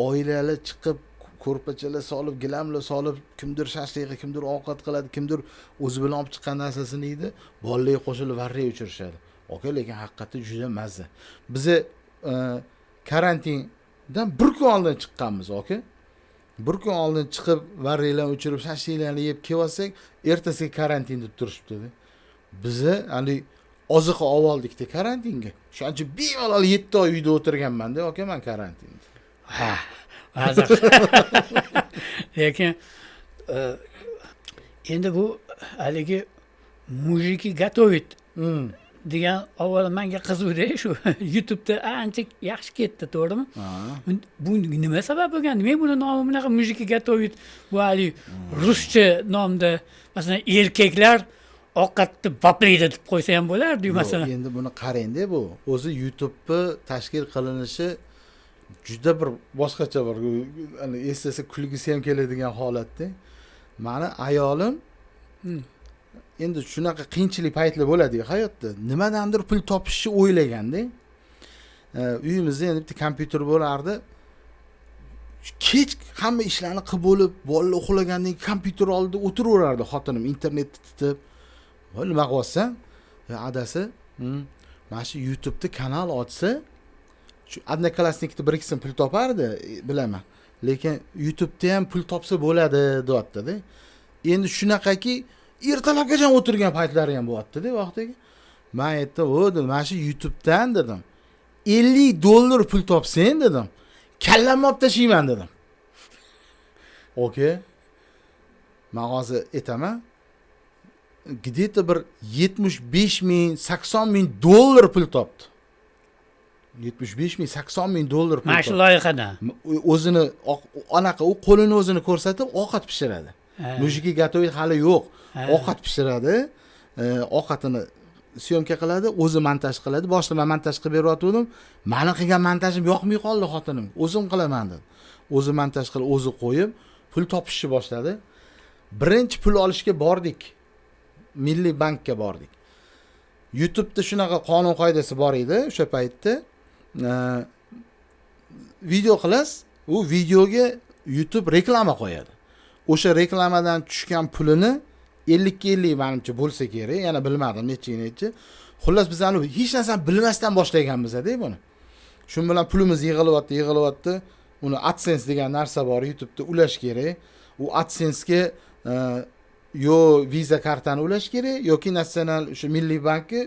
Oilalar chiqib, ko'rpachalar solib, gilamlar solib, kimdir shashlik, kimdir ovqat qiladi, kimdir o'zi bilan olib chiqqan narsasini yeydi, bolalarga qo'shilib varrak uchirishadi aka. Lekin haqiqatda juda mazza. Biza karantindan bir kun oldin chiqqanmiz aka, bir kun oldin chiqib, varraklarni uchirib, shashliklarni yeb kelyotsak, ertasiga karantin deb turishibdida. Biza haligi oziqa olib oldikda karantinga, o'shaning uchun bemalol 7 oy uyda o'tirganmanda aka man karantinda. Ha, maza. Lekin endi bu haligi "Мужики готовят" degan avval manga qiziqda, shu YouTubeda ancha yaxshi ketdi, to'g'rimi? Ha. Bu nima sabab bo'lgan, nima buni nomi bunaqa "Мужики готовят"? Bu haligi ruscha nomda, masalan, erkaklar ovqatni boplaydi deb qo'ysa ham bo'lardiyu, Yo'q, masalan. Endi buni qarangda, bu o'zi YouTubeni tashkil qilinishi juda bir boshqacha, bir hani eslasa kulgisi ham keladigan holatda. Mani ayolim endi shunaqa qiyinchilik paytlar bo'ladiyu hayotda, nimadandir pul topishni o'ylaganda. Uyimizda endi bitta kompyuter bo'lardi, kech hamma ishlarni qilib bo'lib, bolalar uxlagandan keyin kompyuter oldida o'tiraverardi xotinim internetni titib. "Voy, nima qilyapsan?" "Ya, adasi, mana shu YouTubeda kanal ochsa, shu Одноклассник da bir ikkisini pul topardi, bilaman, lekin YouTubeda ham pul topsa bo'ladi", deyaptida. Endi shunaqaki ertalabgacha o'tirgan paytlari ham bo'lyaptida vaqtiga. Man aytdim, o dedim, mana shu YouTubedan dedim, 50 dollar pul topsang dedim, kallamni olib tashlayman dedim. Okey, man hozir aytaman, где то bir 75 ming, 80 ming dollar pul topdi, 75 ming, 80 ming dollar pul Mana shu topdi. loyihadan. O'zini anaqa, u qo'lini o'zini ko'rsatib ovqat pishiradi. "Мужики готовят" hali yo'q. Ovqat pishiradi, ovqatini съёмка qiladi, o'zi montaj qiladi. Boshida man montaj qilib beryotgandim, mani qilgan montajim yoqmay qoldi xotinim, o'zim qilaman dedi. O'zi montaj qilib, o'zi qo'yib, pul topishni boshladi. Birinchi pul olishga bordik, Milliy bankka bordik. YouTubeda shunaqa qonun qoidasi bor edi o'sha paytda. Video qilasiz, u videoga YouTube reklama qo'yadi, o'sha reklamadan tushgan pulini 50ga 50 manimcha bo'lsa kerak, yana bilmadim nechiga nechi. Xullas, biz ani hech narsani bilmasdan boshlaganmizda buni. Shu bilan pulimiz yig'ilyapti, yig'ilyapti. Uni AdSense degan narsa bor, YouTubeda ulash kerak. U AdSense'ga Yo Visa kartani ulash kerak yoki natsional o'sha Milliy bankni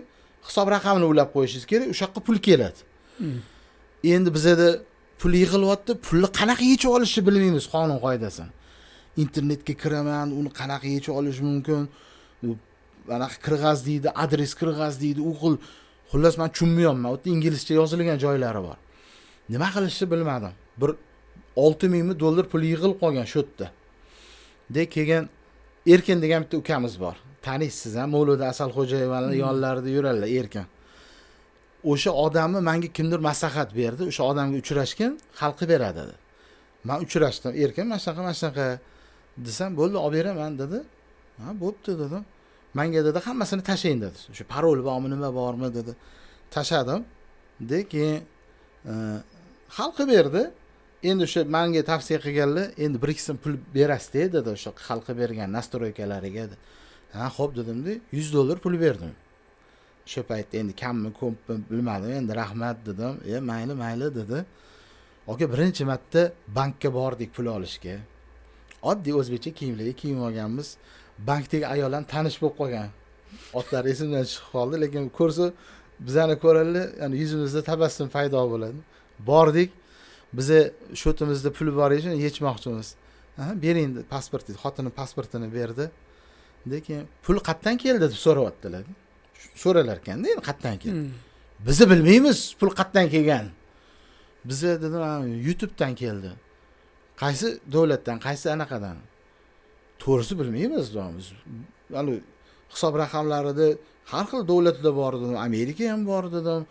hisob raqamini ulab qo'yishingiz kerak, o'sha yoqqa pul keladi. Endi bizada pul yig'ilyapti, pulni qanaqa yechib olishni bilmaymiz, qonun qoidasini. Internetga kiraman, uni qanaqa yechib olish mumkin, anaqa kirg'az deydi, adres kirg'az deydi, u xil. Xullas, man tushunmayapman, u yerda inglizcha yozilgan joylari bor. Nima qilishni bilmadim. Bir 6000 dollar pul yig'ilib qolgan shu yerda. De keyin Erkin degan bitta ukamiz bor, taniysiz ham, Mavluda Asalxo'jayevani yonlarida yuradilar, Erkin. O'sha odamni menga kimdir maslahat berdi, o'sha odamga uchrashgin, hal qilib beradi dedi. Man uchrashdim, Erkin mana shunaqa mana shunaqa desam, bo'ldi, olib beraman dedi. Ha, bo'pti dedim. Manga dedi, hammasini tashlang dedi. O'sha parol bormi, nima bormi dedi. Tashladim. De keyin hal qilib berdi. Endi o'sha menga tavsiya qilganlar, endi bir ikki so'm pul berasiz dedi, o'sha hal qilib bergan настройка lariga. Ha, xo'p dedimda, $100 pul berdim. O'sha paytda endi kammi ko'pmi bilmadim, endi rahmat dedim. Mayli mayli dedi. Aka, birinchi marta bankka bordik pul olishga. Oddiy o'zbekcha kiyimlarga kiyinib olganmiz. Bankdagi ayol ham tanish bo'lib qolgan. Otlari esimdan chiqib qoldi, lekin ko'rsa bizani ko'radilar, ya'ni yuzimizda tabassum paydo bo'ladi. Bordik, biza счёт imizda pul bor ekan, yechmoqchimiz. Ha, bering pasport dedi. Xotinim pasportini berdi. Lekin pul qayerdan keldi deb so'rayaptilar. So'ralar ekanda, endi qayerdan keldi? Biza bilmaymiz pul qayerdan kelgan. Biza dedim, YouTube'dan keldi. Qaysi davlatdan, qaysi anaqadan? To'g'risi bilmaymiz deymiz. Ya'ni hisob raqamlarida har xil davlatlar bor dedim, Amerika ham bor dedim,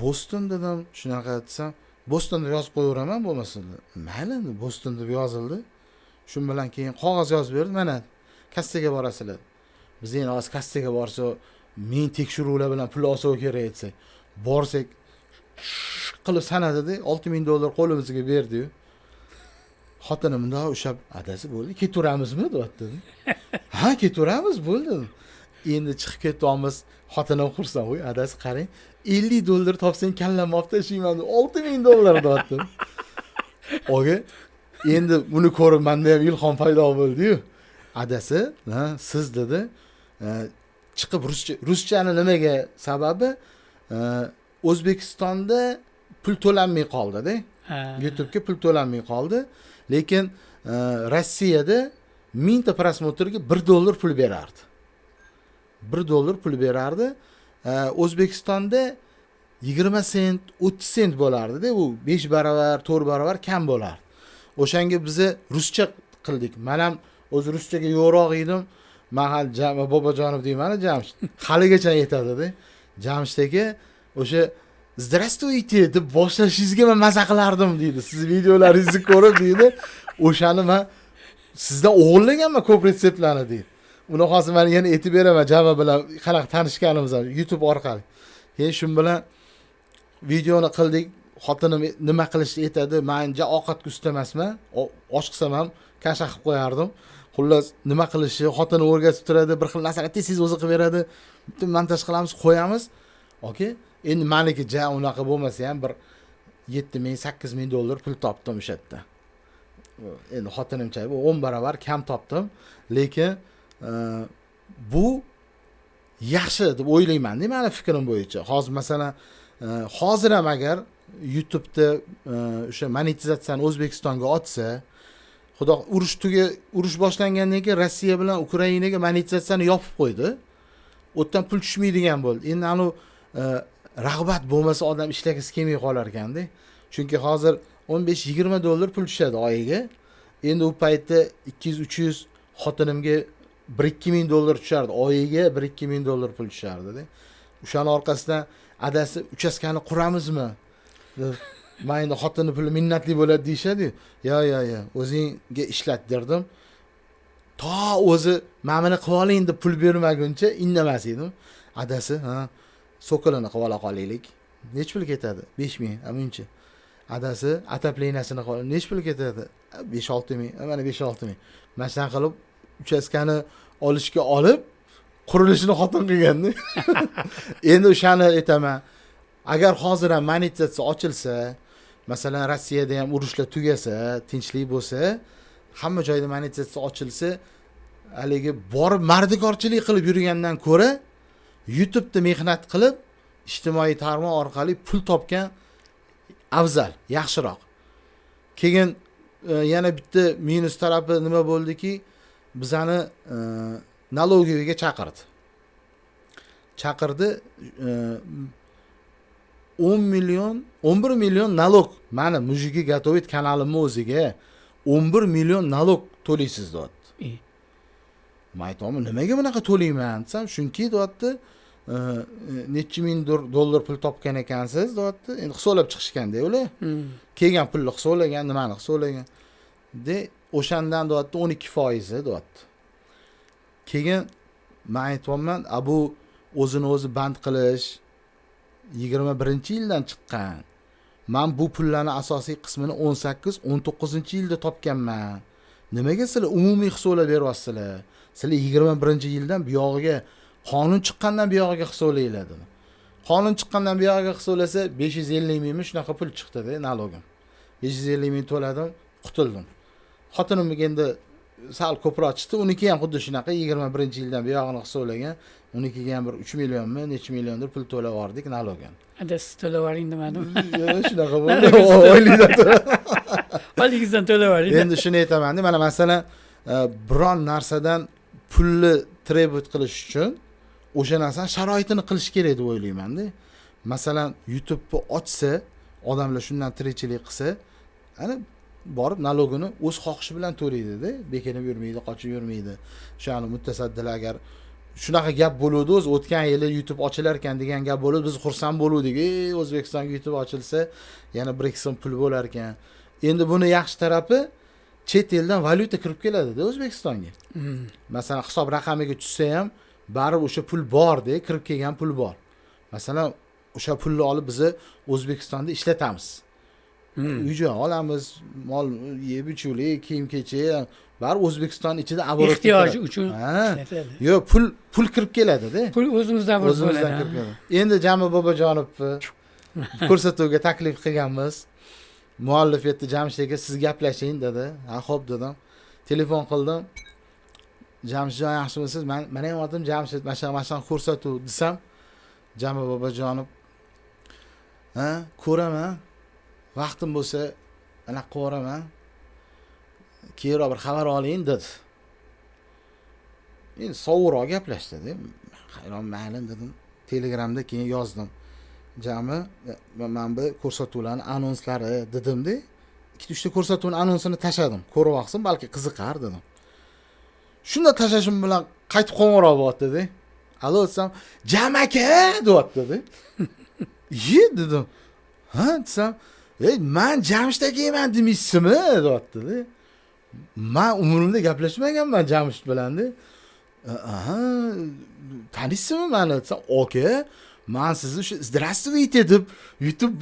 Boston dedim, shunaqa desam, Boston deb yozib qo'yaveraman bo'lmasa. Mayli, Boston deb yozildi. Shu bilan keyin qog'oz yozib berdi, mana kassaga borasizlar. Biz endi hozir kassaga borsa, ming tekshiruvlar bilan pul olsa kerak desak, borsak qilib sanadida $6000 qo'limizga berdi-yu. Xotinim bundoq ushlab, adasi bo'ldi, ketaveramizmi deyapti. Ha, ketaveramiz bo'ldi. Endi chiqib ketyapmiz, xotinim xursand, voy adasi qarang, $50 topsang kallamni olib tashlayman, $6000 deyapti. Oga, endi buni ko'rib menda ham ilhom paydo bo'ldi-yu. Adasi, ha, siz dedi, chiqib ruschani nimaga sababi? O'zbekistonda pul to'lanmay qoldi-da. YouTube'ga pul to'lanmay qoldi. Lekin Rossiyada 1000 ta просмотр ga $1 pul berardi. $1 pul berardi. O'zbekistonda 20 sent, 30 sent bo'lardi-da, u 5 barobar, 4 barobar kam bo'lardi. O'shanga biza ruscha qildik. Men ham o'zi ruschaga yo'qroq edim. Men hali Bobojonov deyman, Jamshid. Haligacha aytadi-da. Jamshid aka o'sha "Здравствуйте" deb boshlashingizga men maza qilardim deydi. Siz videolaringizni ko'rib deydi. O'shani men sizdan o'g'irlaganman ko'p retseptlarni deydi. Uni hozir men yana aytib beraman, Jama bilan qanaqa tanishganimiz ham YouTube orqali. Keyin shu bilan videoni qildik. Xotinim nima qilishni aytadi. Men ja ovqatga usta emasman. Osh qilsam ham kasha qilib qo'yardim. Xullas, nima qilishni xotinim o'rgatib turadi, bir xil narsani tez-tez o'zi qilib beradi. Bitta montaj qilamiz, qo'yamiz. Okey. Endi meniki ja unaqa bo'lmasa ham bir 7000, $8000 pul topdim o'sha yerda. Endi xotinimcha 10 barobar kam topdim, lekin bu yaxshi deb o'ylayman-da, meni fikrim bo'yicha. Hozir masalan, hozir ham agar YouTube'da o'sha monetizatsiyani O'zbekistonga ochsa, xudo urush boshlangandan keyin Rossiya bilan Ukrainaga monetizatsiyani yopib qo'ydi. U yerdan pul tushmaydigan bo'ldi. Endi anu rag'bat bo'lmasa odam ishlagisi kelmay qolar ekanda. Chunki hozir $15-20 pul tushadi oyiga. Endi u paytda 200-300 xotinimga $1-2 ming tushardi. Oyiga $1-2 ming pul tushardi-da. O'shani orqasidan adasi uchastkani quramizmi? Men endi xotinni puli minnatli bo'ladi deyishadi-yu. Yo, yo, yo, o'zingga ishlat derdim. To o'zi mana buni qilib oling deb pul bermaguncha indamas edim. Adasi, ha, so'kilini qilib ola qolaylik. Nech pul ketadi? 5000, muncha. Adasi отопление sini qilib nech pul ketadi? 5-6 ming, mana 5-6 ming. Mana shunaqa qilib uchastkani olishga olib, qurilishini xotin qilganda. Endi o'shani aytaman. Agar hozir ham monetizatsiya ochilsa, masalan, Rossiyada ham urushlar tugasa, tinchlik bo'lsa, hamma joyda monetizatsiya ochilsa, Haligi borib mardikorchilik qilib yurgandan ko'ra YouTube'da mehnat qilib ijtimoiy tarmoq orqali pul topgan afzal, yaxshiroq. Keyin yana bitta minus tarafi nima bo'ldiki, bizani налоговый ga chaqirdi. Chaqirdi, 10 million, 11 million налог mani "Мужики готовят" kanalimni o'ziga 11 million налог to'laysiz, deyapti. Man aytyapman, nimaga bunaqa to'layman desam, chunki, deyapti, necha ming dollar pul topgan ekansiz, deyapti. Endi hisoblab chiqishganda ular. Kelgan pulni hisoblagan, nimani hisoblagan. De o'shandan, deyapti, 12 foizi, deyapti. Keyin man aytyapman, a bu o'zini o'zi band qilish 21-yildan chiqqan. Man bu pullarni asosiy qismini 18, 19-yilda topganman. Nimaga sizlar umumiy hisoblab beryapsizlar? Sizlar 21-yildan buyog'iga, qonun chiqqandan buyog'iga hisoblanglar, dedim. Qonun chiqqandan buyog'iga hisoblasa, 550 mingmi, shunaqa pul chiqdida налог im. 550 ming to'ladim, qutuldim. Xotinimniki endi sal ko'proq chiqdi. Uniki ham xuddi shunaqa, 21-yildan buyog'ini hisoblagan. Unikiga ham bir 3 millionmi, necha milliondir pul to'lab yubordik налог ini. Endi siz to'lab yuboring demadim. Yo'q, shunaqa bo'ldi. Oylikdan to'lab. Oyligingizdan to'lab yuboring. Endi shuni aytamanda, mana masalan, biron narsadan pulni требовать qilish uchun o'sha narsani sharoitini qilish kerak deb o'ylaymanda. Masalan, YouTube'ni ochsa, odamlar shundan tirikchilik qilsa, ana borib налог ini o'z xohishi bilan to'laydida, bekinib yurmaydi, qochib yurmaydi. O'shani mutasaddilar, agar shunaqa gap bo'luvdi o'zi, o'tgan yili YouTube ochilar ekan degan gap bo'lib, biz xursand bo'luvdik. Ey, O'zbekistonga YouTube ochilsa, yana 1-2 so'm pul bo'lar ekan. Endi buni yaxshi tarafi, chet eldan valyuta kirib keladida O'zbekistonga. Masalan, hisob raqamiga tushsa ham, baribir o'sha pul borda, kirib kelgan pul bor. Masalan, o'sha pulni olib bizni O'zbekistonda ishlatamiz. Uy joy olamiz, mol yeb ichuvlik, kiyim kechak, baribir O'zbekiston ichida оборот. Ehtiyoji uchun Ha. ishlatiladi. Yo'q, pul kirib keladida. Pul o'zimizda оборот O'zimizdan bo'ladi. kirib keladi. Endi Jami Bobojonovni ko'rsatuvga taklif qilganmiz. Muallif aytdi, Jamshid aka, siz gaplashing, dedi. Ha, xo'p, dedim. Telefon qildim. Jamshidjon, yaxshimisiz? Man, meni ham otim Jamshid, mana shunaqa, mana shunaqa ko'rsatuv desam, Jami Bobojonov, ha, ko'raman. Vaqtim bo'lsa anaqa qilib yuboraman. Keyinroq bir xabar oling, dedi. Endi sovuqroq gaplashdida. Hayron, mayli, dedim. Telegramda keyin yozdim. Jami, mana bu ko'rsatuvlarni anonslari, dedimda. Ikkita uchta ko'rsatuvni anonsini tashladim. Ko'rib olsin, balki qiziqar, dedim. Shunda tashlashim bilan qaytib qo'ng'iroq bo'lyapti-da. Alo desam, Jam aka, deyapti-da. Ye, dedim. Ha, desam, ey, man Jamshid akaman demaysizmi, deyapti-da. Man umrimda gaplashmaganman Jamshid bilan-da. Aha, taniysizmi mani desam, aka, man sizni shu "Здравствуйте" deb YouTube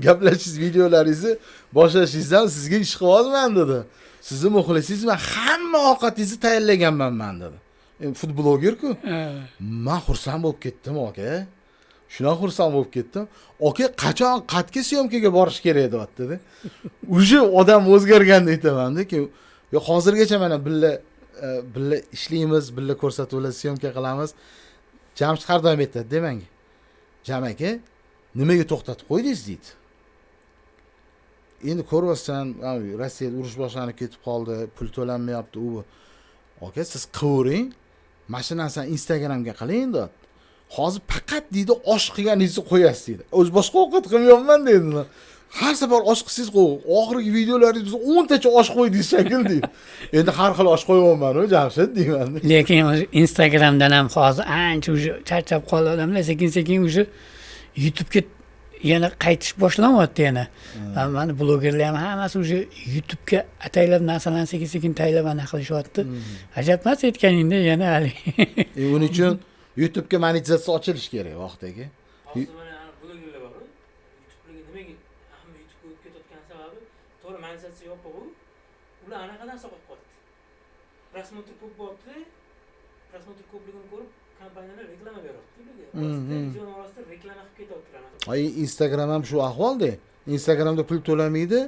gaplashish videolaringizni boshlashingizdan sizga ishqibozman, dedi. Sizni muxlisingizman, hamma ovqatingizni tayyorlaganman man, dedi. Endi food blogerku. Man xursand bo'lib ketdim, aka. Shunaqa xursand bo'lib ketdim. Aka, qachon, qayerga съёмка ga borish kerak, deyapti-da. Уже odam o'zgarganda aytamanda, keyin yo hozirgacha mana birga ishlaymiz, birga ko'rsatuvlar съёмка qilamiz. Jamshid har doim aytadi menga. Jam aka, nimaga to'xtatib qo'ydingiz, deydi. Endi ko'ryapsan, Rossiyada urush boshlanib ketib qoldi, pul to'lanmayapti, u bu. Aka, siz qilvering, mana shu narsani Instagramga qiling, deyapti. Hozir faqat, deydi, osh qilganingizni qo'yasiz, deydi. O'zi boshqa ovqat qilmayapman, deydi. Har safar osh qilsangiz qo'y, oxirgi videolaringiz biz 10 tacha osh qo'ydingiz shekilli, deydi. Endi har xil osh qo'yyapman, Jamshid, deyman. Lekin o'zi Instagramdan ham hozir ancha уже charchab qoldi odamlar, sekin sekin уже YouTubega yana qaytish boshlanyapti yana. Mana blogerlar ham hammasi уже YouTubega ataylab narsalarni sekin sekin tayyorlab anaqa qilishyapti. Ajab emas aytganingda yana haligi. Uning uchun YouTubega monetizatsiya ochilishi kerak vaqtidagi. Hozir mana ana blogerlar bor, YouTube'larga nimaga hamma YouTube'ga o'tib ketayotgan sababi, to'g'ri, monetizatsiya yopiq u, ular anaqadan hisoblab qo'yapti. Просмотр ko'p bo'lyapti, просмотр ko'pligini ko'rib kompaniyalar reklama beryapti ularga. Orasida, videoni orasida reklama qilib ketyaptilar. Ay, Instagram ham shu ahvolda. Instagramda pul to'lamaydi,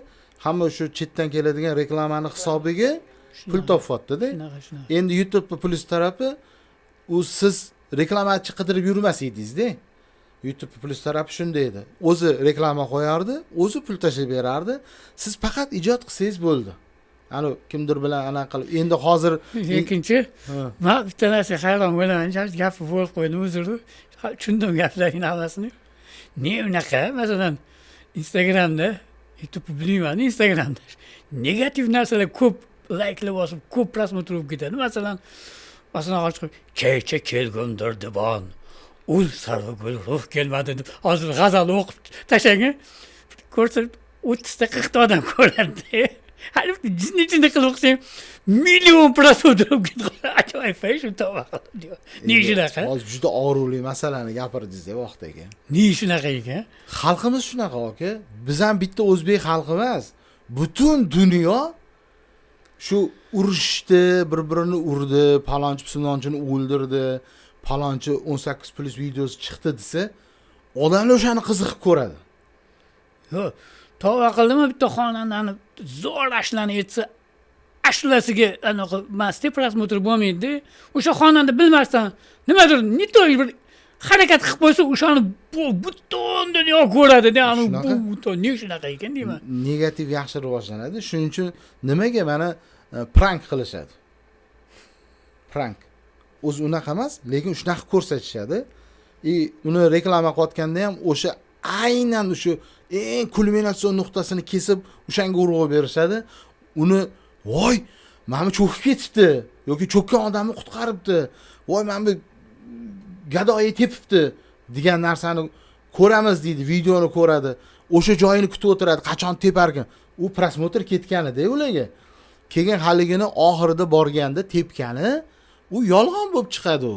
hamma shu chetdan keladigan reklamani hisobiga. Pul topyapti-da. Shunaqa, shunaqa. Endi YouTube'ni plyus tarafi, u siz reklamachi qidirib yurmas edingizda. YouTube plyus tarafi shunday edi. O'zi reklama qo'yardi, o'zi pul tashlab berardi. Siz faqat ijod qilsangiz bo'ldi. Ani kimdir bilan anaqa qilib, endi hozir Ikkinchi, man bitta narsaga hayron bo'laman, gapni bo'lib qo'ydim, uzr. Tushundim gaplarning hammasini. Ne unaqa, masalan, Instagramda, YouTube bilmayman, Instagramda negativ narsalar ko'p layklar bosib, ko'p просмотр bo'lib ketadi. Masalan, hozir kecha kelgundir dibon, ul sarvi gul ruh kelmadi deb hozir g'azal o'qib tashlang, ko'rsa 30 ta, 40 ta odam ko'radi. Hali jinni jinni qilib o'qisang, million просмотр bo'lib ketadi. Ajoyib, shu, tavba qildim. Ne shunaqa? Hozir juda og'riqli masalani gapirdingiz, vaqt aka. Ne shunaqa ekan? Xalqimiz shunaqa, aka. Biz ham bitta o'zbek xalqi emas, butun dunyo shu urushdi, bir birini urdi, palonchi pismonchini o'ldirdi, palonchi 18+ videosi chiqdi desa, odamlar o'shani qiziqib ko'radi. Yo'q, tavba qildimi, bitta xonandani zo'r ashulani aytsa, ashulasiga anaqa emasda, просмотр bo'lmaydida. O'sha xonanda bilmasdan nimadir не то bir harakat qilib qo'ysa, o'shani butun dunyo ko'radida. Ani Shunaqa. bu ne shunaqa ekan deyman. Negativ yaxshi rivojlanadi. Shuning uchun nimaga mana prank qilishadi? Prank o'zi unaqa emas, lekin shunaqa ko'rsatishadi. И uni reklama qilayotganda ham o'sha aynan o'sha eng kulminatsion nuqtasini kesib, o'shanga urg'u berishadi. Uni voy, mana bu cho'kib ketibdi yoki cho'kkan odamni qutqaribdi, voy, mana bu gadoyi tepibdi degan narsani ko'ramiz deydi. Videoni ko'radi, o'sha joyini kutib o'tiradi, qachon teparkan. U просмотр ketganida ularga. Keyin haligini oxirida borganda tepgani u yolg'on bo'lib chiqadi. U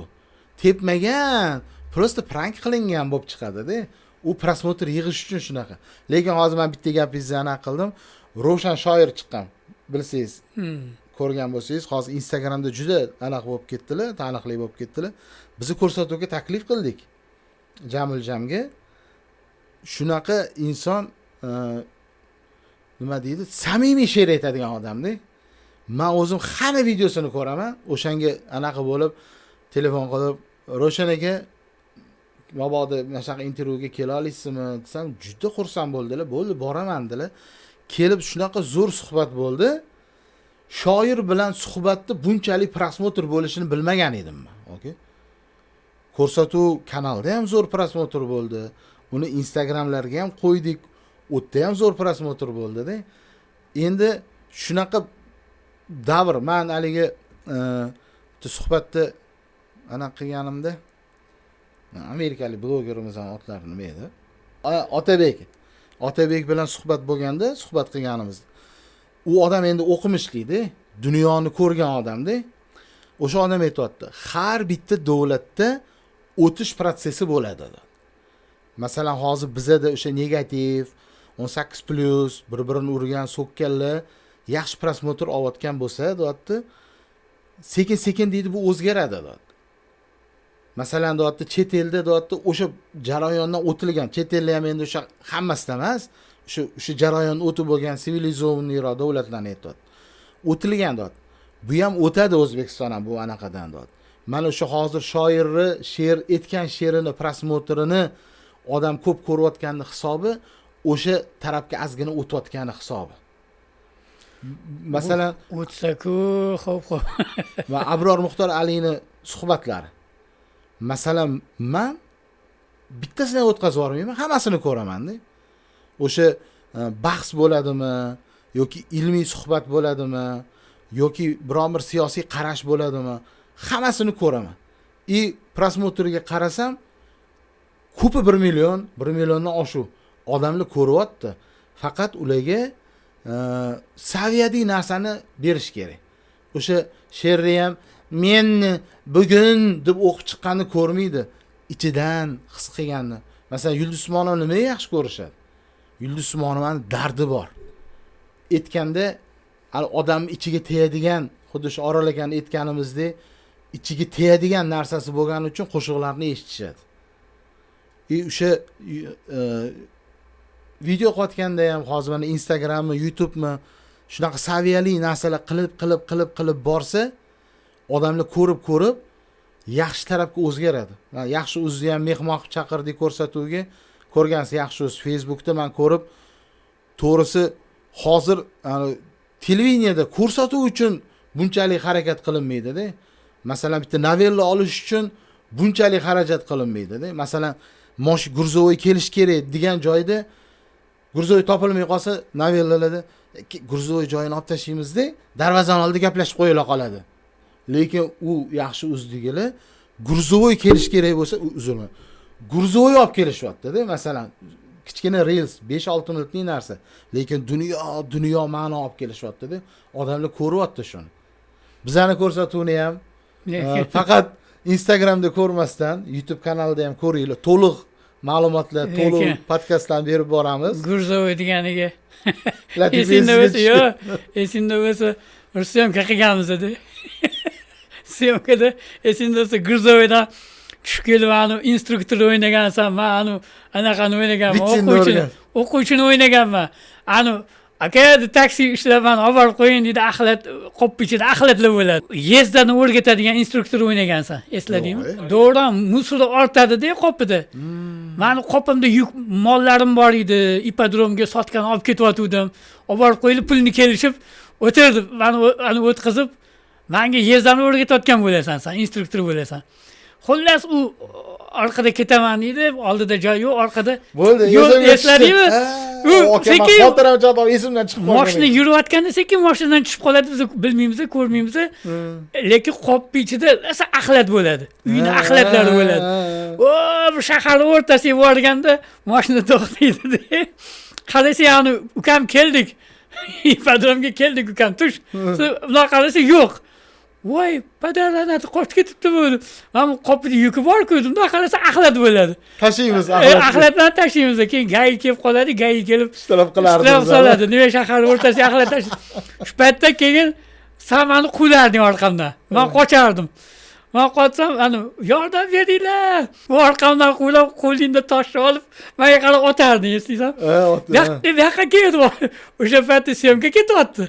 tepmagan, просто prank qilingan bo'lib chiqadida. U просмотр yig'ish uchun shunaqa. Lekin hozir man bitta gapingizni anaqa qildim. Ravshan shoir chiqqan, bilsangiz, ko'rgan bo'lsangiz, hozir Instagramda juda anaqa bo'lib ketdilar, taniqli bo'lib ketdilar. Bizni ko'rsatuvga taklif qildik, Jamil Jamga. Shunaqa inson, nima deydi, samimiy she'r aytadigan odamda. Man o'zim hamma videosini ko'raman. O'shanga anaqa bo'lib, telefon qilib, "Ravshan aka, mabodo mana shunaqa intervyuga kela olasizmi?" desam, juda xursand bo'ldilar. "Bo'ldi, boraman", dedilar. Kelib shunaqa zo'r suhbat bo'ldi. Shoir bilan suhbatda bunchalik просмотр bo'lishini bilmagan edim man, okey. Ko'rsatuv kanalda ham zo'r просмотр bo'ldi, uni Instagramlarga ham qo'ydik, u yerda ham zo'r просмотр bo'ldida. Endi shunaqa davr. Man haligi bitta suhbatda anaqa qilganimda, amerikalik blogerimizni otlari nima edi, Otabek, Otabek bilan suhbat bo'lganda, suhbat qilganimizda, u odam endi o'qimishlida, dunyoni ko'rgan odamda. O'sha odam aytyapti, har bitta davlatda o'tish protsessi bo'ladi dedi. Masalan, hozir bizada o'sha negativ 18+, bir birini urgan, so'kkanlar yaxshi просмотр olayotgan bo'lsa, deyapti, sekin sekin deydi, bu o'zgaradi, deyapti. Masalan, deyapti, chet elda, deyapti, o'sha jarayondan o'tilgan, chet elda ham endi o'sha hammasida emas, o'sha jarayonni o'tib bo'lgan цивилизованный roq davlatlarni aytyapti, o'tilgan, deyapti. Bu ham o'tadi, O'zbekiston ham bu anaqadan, deyapti. Mana o'sha hozir shoirni she'r aytgan she'rini просмотр ini odam ko'p ko'rayotganini hisobi o'sha tarafga ozgina o'tayotgani hisobi, masalan. O'tsaku, xo'p, xo'p. Va Abror Muxtor Alini suhbatlari, masalan, man bittasini ham o'tkazib yubormayman, hammasini ko'ramanda. O'sha bahs bo'ladimi yoki ilmiy suhbat bo'ladimi yoki biron bir siyosiy qarash bo'ladimi, hammasini ko'raman. И просмотр ga qarasam, ko'pi 1 million, 1 milliondan oshuv odamlar ko'ryapti. Faqat ularga saviyadagi narsani berish kerak. O'sha she'rni ham men bugun deb o'qib chiqqanini ko'rmaydi, ichidan his qilganini. Masalan, Yulduz Usmonovani nimaga yaxshi ko'rishadi? Yulduz Usmonovani dardi bor aytganda, hali odamni ichiga tegadigan, xuddi shu Orol akani aytganimizdek, ichiga tegadigan narsasi bo'lgani uchun qo'shiqlarni eshitishadi. И o'sha video qilayotganda ham, hozir mana Instagrammi, YouTubemi. Shunaqa saviyali narsalar qilib qilib qilib qilib borsa, odamlar ko'rib ko'rib yaxshi tarafga o'zgaradi. Yaxshi o'zni ham mehmon qilib chaqirdik ko'rsatuvga. Ko'rgansiz yaxshi o'z Facebookda men ko'rib, to'g'risi hozir televideniyada ko'rsatuv uchun bunchalik harakat qilinmaydi-da. Masalan, bitta novella olish uchun bunchalik xarajat qilinmaydi-da. Masalan, mosh грузовой kelish kerak degan joyda грузовой topilmay qolsa, novellalarda грузовой joyini olib tashlaymiz-da, darvozani oldida gaplashib qo'yila qoladi. Lekin u yaxshi o'zligilar грузовой kelish kerak bo'lsa, uzrmi, грузовой olib kelishyapti-da. Masalan, kichkina reels 5-6 minutlik narsa, lekin dunyo ma'no olib kelishyapti-da. Odamlar ko'ryapti shuni. Bizani ko'rsatuvni ham faqat Instagramda ko'rmasdan YouTube kanalida ham ko'ringlar. To'liq ma'lumotlar, to'liq podkastlarni berib boramiz. Грузовой deganiga esingda bo'lsa, yo'q, esingda bo'lsa, bir съёмка qilganmiz-da. Съёмка da esingda bo'lsa, грузовой dan tushib kelib, anu instruktor o'ynagansan, man anu anaqani o'ynaganman, o'quvchini, o'quvchini o'ynaganman. Anu aka, taksi ishlab mani olib borib qo'ying deydi, axlat qopni ichida axlatlar bo'ladi. Езда ni o'rgatadigan instruktor o'ynagansan, esladingmi? Davron мусор ortadida qopida. Mani qopimda yuk mollarim bor edi, ipodromga sotgan olib ketyotgandim. Olib borib qo'yilib, pulni kelishib o'tirdi, mani ani o'tkazib, manga езда ni o'rgatayotgan bo'lasan san, instruktor bo'lasan. Xullas, u orqada ketaman deydi, oldida joy yo'q, orqada Bo'ldi, yo'l esimga esladingmi? tushdi. U Aka, man sekin xotiram chatoq esimdan chiqib qolgan. Moshina yurayotganda sekin moshinadan tushib qoladi, biz bilmaymiz, ko'rmaymiz. Lekin qopni ichida rosa axlat bo'ladi. Uyni axlatlari bo'ladi. O, bir shaharni o'rtasiga borganda moshina to'xtaydi. Qarasa, yani ukam keldik. Ipodromga keldik, ukam, tush. Bundoq qarasa, yo'q. Voy, padarlanadi, qochib ketibdi bu. Mana bu qopida yuki bor-ku, bundoq qarasa axlat bo'ladi. Tashiymiz Axlatlarni tashlaymiz, keyin ГАИ kelib qoladi, ГАИ kelib Штраф qilardi. Штраф soladi. Nima shahar o'rtasiga axlat tash. Shu paytda keyin san mani quvlarding orqamdan. Man qochardim. Man qochsam, ani yordam beringlar. Bu orqamdan quvlab, qo'lingda toshni olib, menga qarab otarding, eslaysan? Ha, Bu yoqqa keldi. O'sha paytda съёмка ketyapti.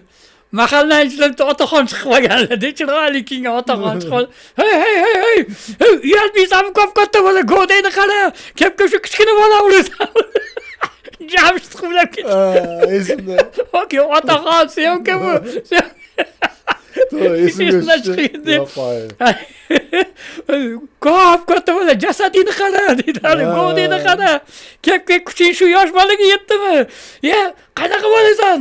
Mahallani ichidan bitta otaxon chiqib qolganlar, chiroyli kiyingan otaxon chiqib qoldi. Hey, hey, hey, hey, hey, uyalmaysanmi, ko'p katta bola, govdangni qara, kepka shu kichkina bola urasan. Jamshid quvlab ketdi. Ha, esimda. Okey, otaxon, съёмка bu. To'g'ri, esimga Esimdan tushdi. chiqib ketdi. Yo'q, qo'y. Ko'p katta bola, jasadingni qara deydi, hali govdangni qara. Kepka kuching shu yosh bolaga yetdimi? Ya, qanaqa bo'lasan?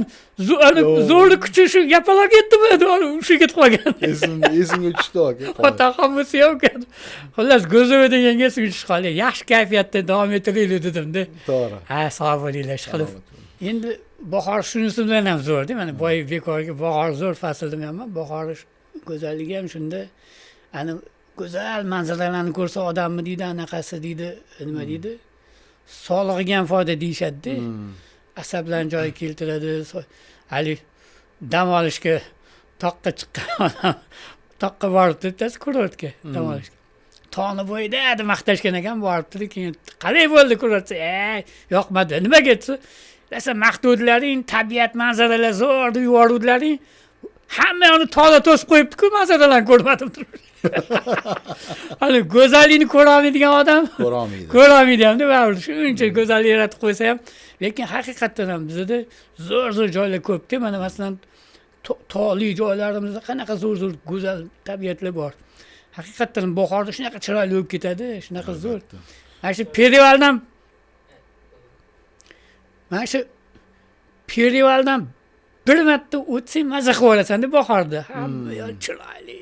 Zo'rni kuchi shu yapaloq yetdimi? Deb shu ketib qolgan. Esimga tushdi aka. Otaxon bu съёмка. Xullas, Go'zova deganga esimga tushib qoldi. Yaxshi kayfiyatda davom ettiraylik dedim-da. To'g'ri. Ha, sog' bo'linglar, ish qilib. Endi bahor shunisi bilan ham zo'rda. Mana boy bekorga bahor zo'r fasl demayapman. Bahor go'zalligi ham shunda. Ani go'zal manzaralarni ko'rsa odamni deydi, anaqasi deydi, nima deydi? Sog'lig'iga ham foyda deyishadi-da. Asablarni joyiga keltiradi. Hali dam olishga toqqa chiqqan odam toqqa boribdi, bittasi kurortga dam olishga. Tog'ni bo'yida deb maqtashgan ekan, boribdi, keyin qalay bo'ldi kurort? Ey, yoqmadi. Nimaga desa, rosa maqtuvdilaring, tabiat manzaralar zo'r deb yuboruvdilaring. Hamma yoqni tog'lar to'sib qo'yibdi-ku, manzaralarni ko'rmadim. Hali go'zallikni ko'ra olmaydigan odam Ko'ra olmaydi. Ko'ra olmaydi hamda baribir shuncha go'zallik yaratib qo'ysa ham, lekin haqiqatdan ham bizada zo'r zo'r joylar ko'pda. Mana masalan, tog'li joylarimizda qanaqa zo'r zo'r go'zal tabiatlar bor. Haqiqatdan ham bahorda shunaqa chiroyli bo'lib ketadi, shunaqa zo'r. Mana shu перевал dan, mana shu перевал dan bir marta o'tsang, maza qilib yuborasanda bahorda. Hamma yoq chiroyli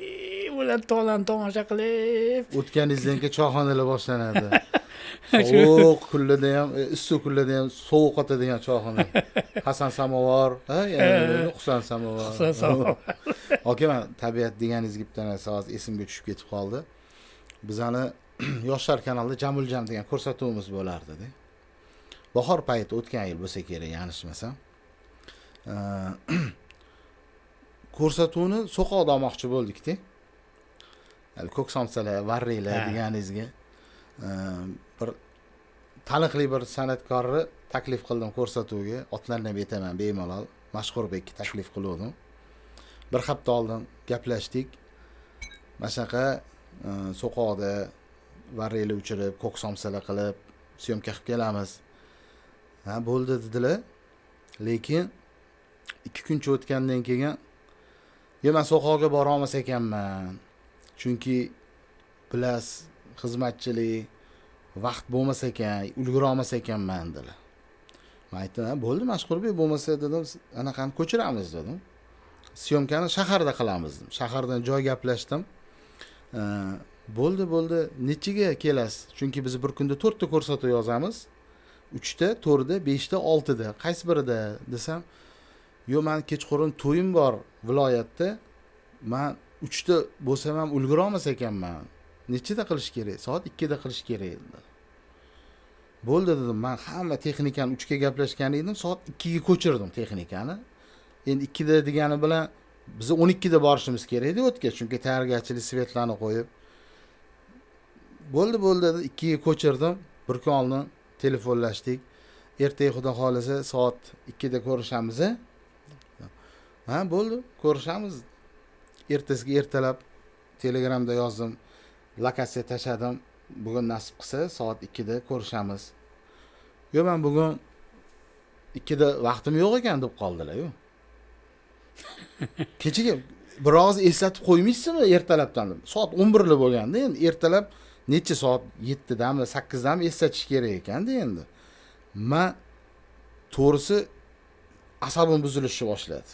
bo'ladi, tog'larni tomosha qilib. O'tganingizdan keyin choyxonalar boshlanadi. Sovuq kunlarda ham, issiq kunlarda ham sovuq otadigan choyxona. Hasan samovar, ha, yana Husan samovar. Husan samovar. Aka, man tabiat deganingizga bitta narsa hozir esimga tushib ketib qoldi. Bizani Yoshlar kanalida Jamuljam degan ko'rsatuvimiz bo'lardi-da. Bahor payti o'tgan yil bo'lsa kerak, yanglishmasam. Ko'rsatuvni so'qoqda olmoqchi bo'ldik-da. Hali ko'k somsalar, varraklar deganingizga bir taniqli bir san'atkorni taklif qildim ko'rsatuvga. Otlarni ham aytaman bemalol. Mashhurbekka taklif qiluvdim. Bir hafta oldin gaplashdik. Mana shunaqa so'qoqda varraklar uchirib, ko'k somsalar qilib, syomka qilib kelamiz. Ha, bo'ldi dedilar. Lekin 2 kuncha o'tgandan keyin yo men so'qoqga bora olmas ekanman. Chunki bilasiz, xizmatchilik vaqt bo'lmas ekan, ulgura olmas ekanman dedilar. Men aytdim, ha, bo'ldi Mashhurbek, bo'lmasa dedim, anaqani ko'chiramiz dedim. Syomkani shaharda qilamiz dedim. Shahardan joy gaplashdim. Bo'ldi, bo'ldi, nechiga kelasiz? Chunki biz bir kunda 4 ta ko'rsatuv yozamiz. 3 ta, 4 ta, 5 ta, 6 ta. Qaysi birida desam, yo'q, men kechqurun to'yim bor viloyatda. Men 3 ta bo'lsam ham ulgura olmas ekanman. Nechida qilish kerak? Soat 2 da qilish kerak dedi. Bo'ldi dedim, men hamma texnikani 3 ga gaplashgan edim, soat 2 ga ko'chirdim texnikani. Endi 2 da degani bilan biz 12 da borishimiz kerak edi o'tga, chunki tayyorgarchilik svetlarni qo'yib. Bo'ldi, bo'ldi dedi, 2 ga ko'chirdim. Bir kun oldin telefonlashdik. Ertaga xudo xolasa soat 2 da ko'rishamiz. Ha, bo'ldi, ko'rishamiz. Ertasiga ertalab Telegramda yozdim, lokatsiya tashladim. Bugun nasib qilsa soat 2 da ko'rishamiz. Yo'q, men bugun 2 da vaqtim yo'q ekan deb qoldilar-yu. Kechaga biroz eslatib qo'ymaysizmi ertalabdan deb. Soat 11 lar bo'lganda endi ertalab necha soat 7 dami, 8 dami eslatish kerak ekanda endi. Men to'g'risi asabim buzilishni boshladi.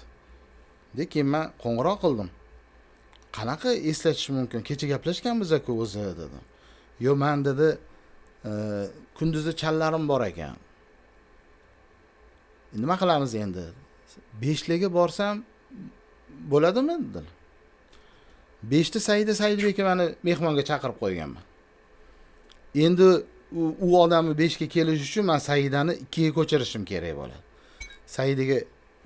Lekin men qo'ng'iroq qildim. Qanaqa eslatish mumkin? Kecha gaplashganmiz-ku o'zi dedim. Yo'q, men dedi, kunduzi challarim bor ekan. Nima qilamiz endi? 5 larga borsam bo'ladimi dedilar. 5 ta Saida Saidbekka meni mehmonga chaqirib qo'yganman. Endi u odamni 5 ga kelish uchun men Saidani 2 ga ko'chirishim kerak bo'ladi. Saidaga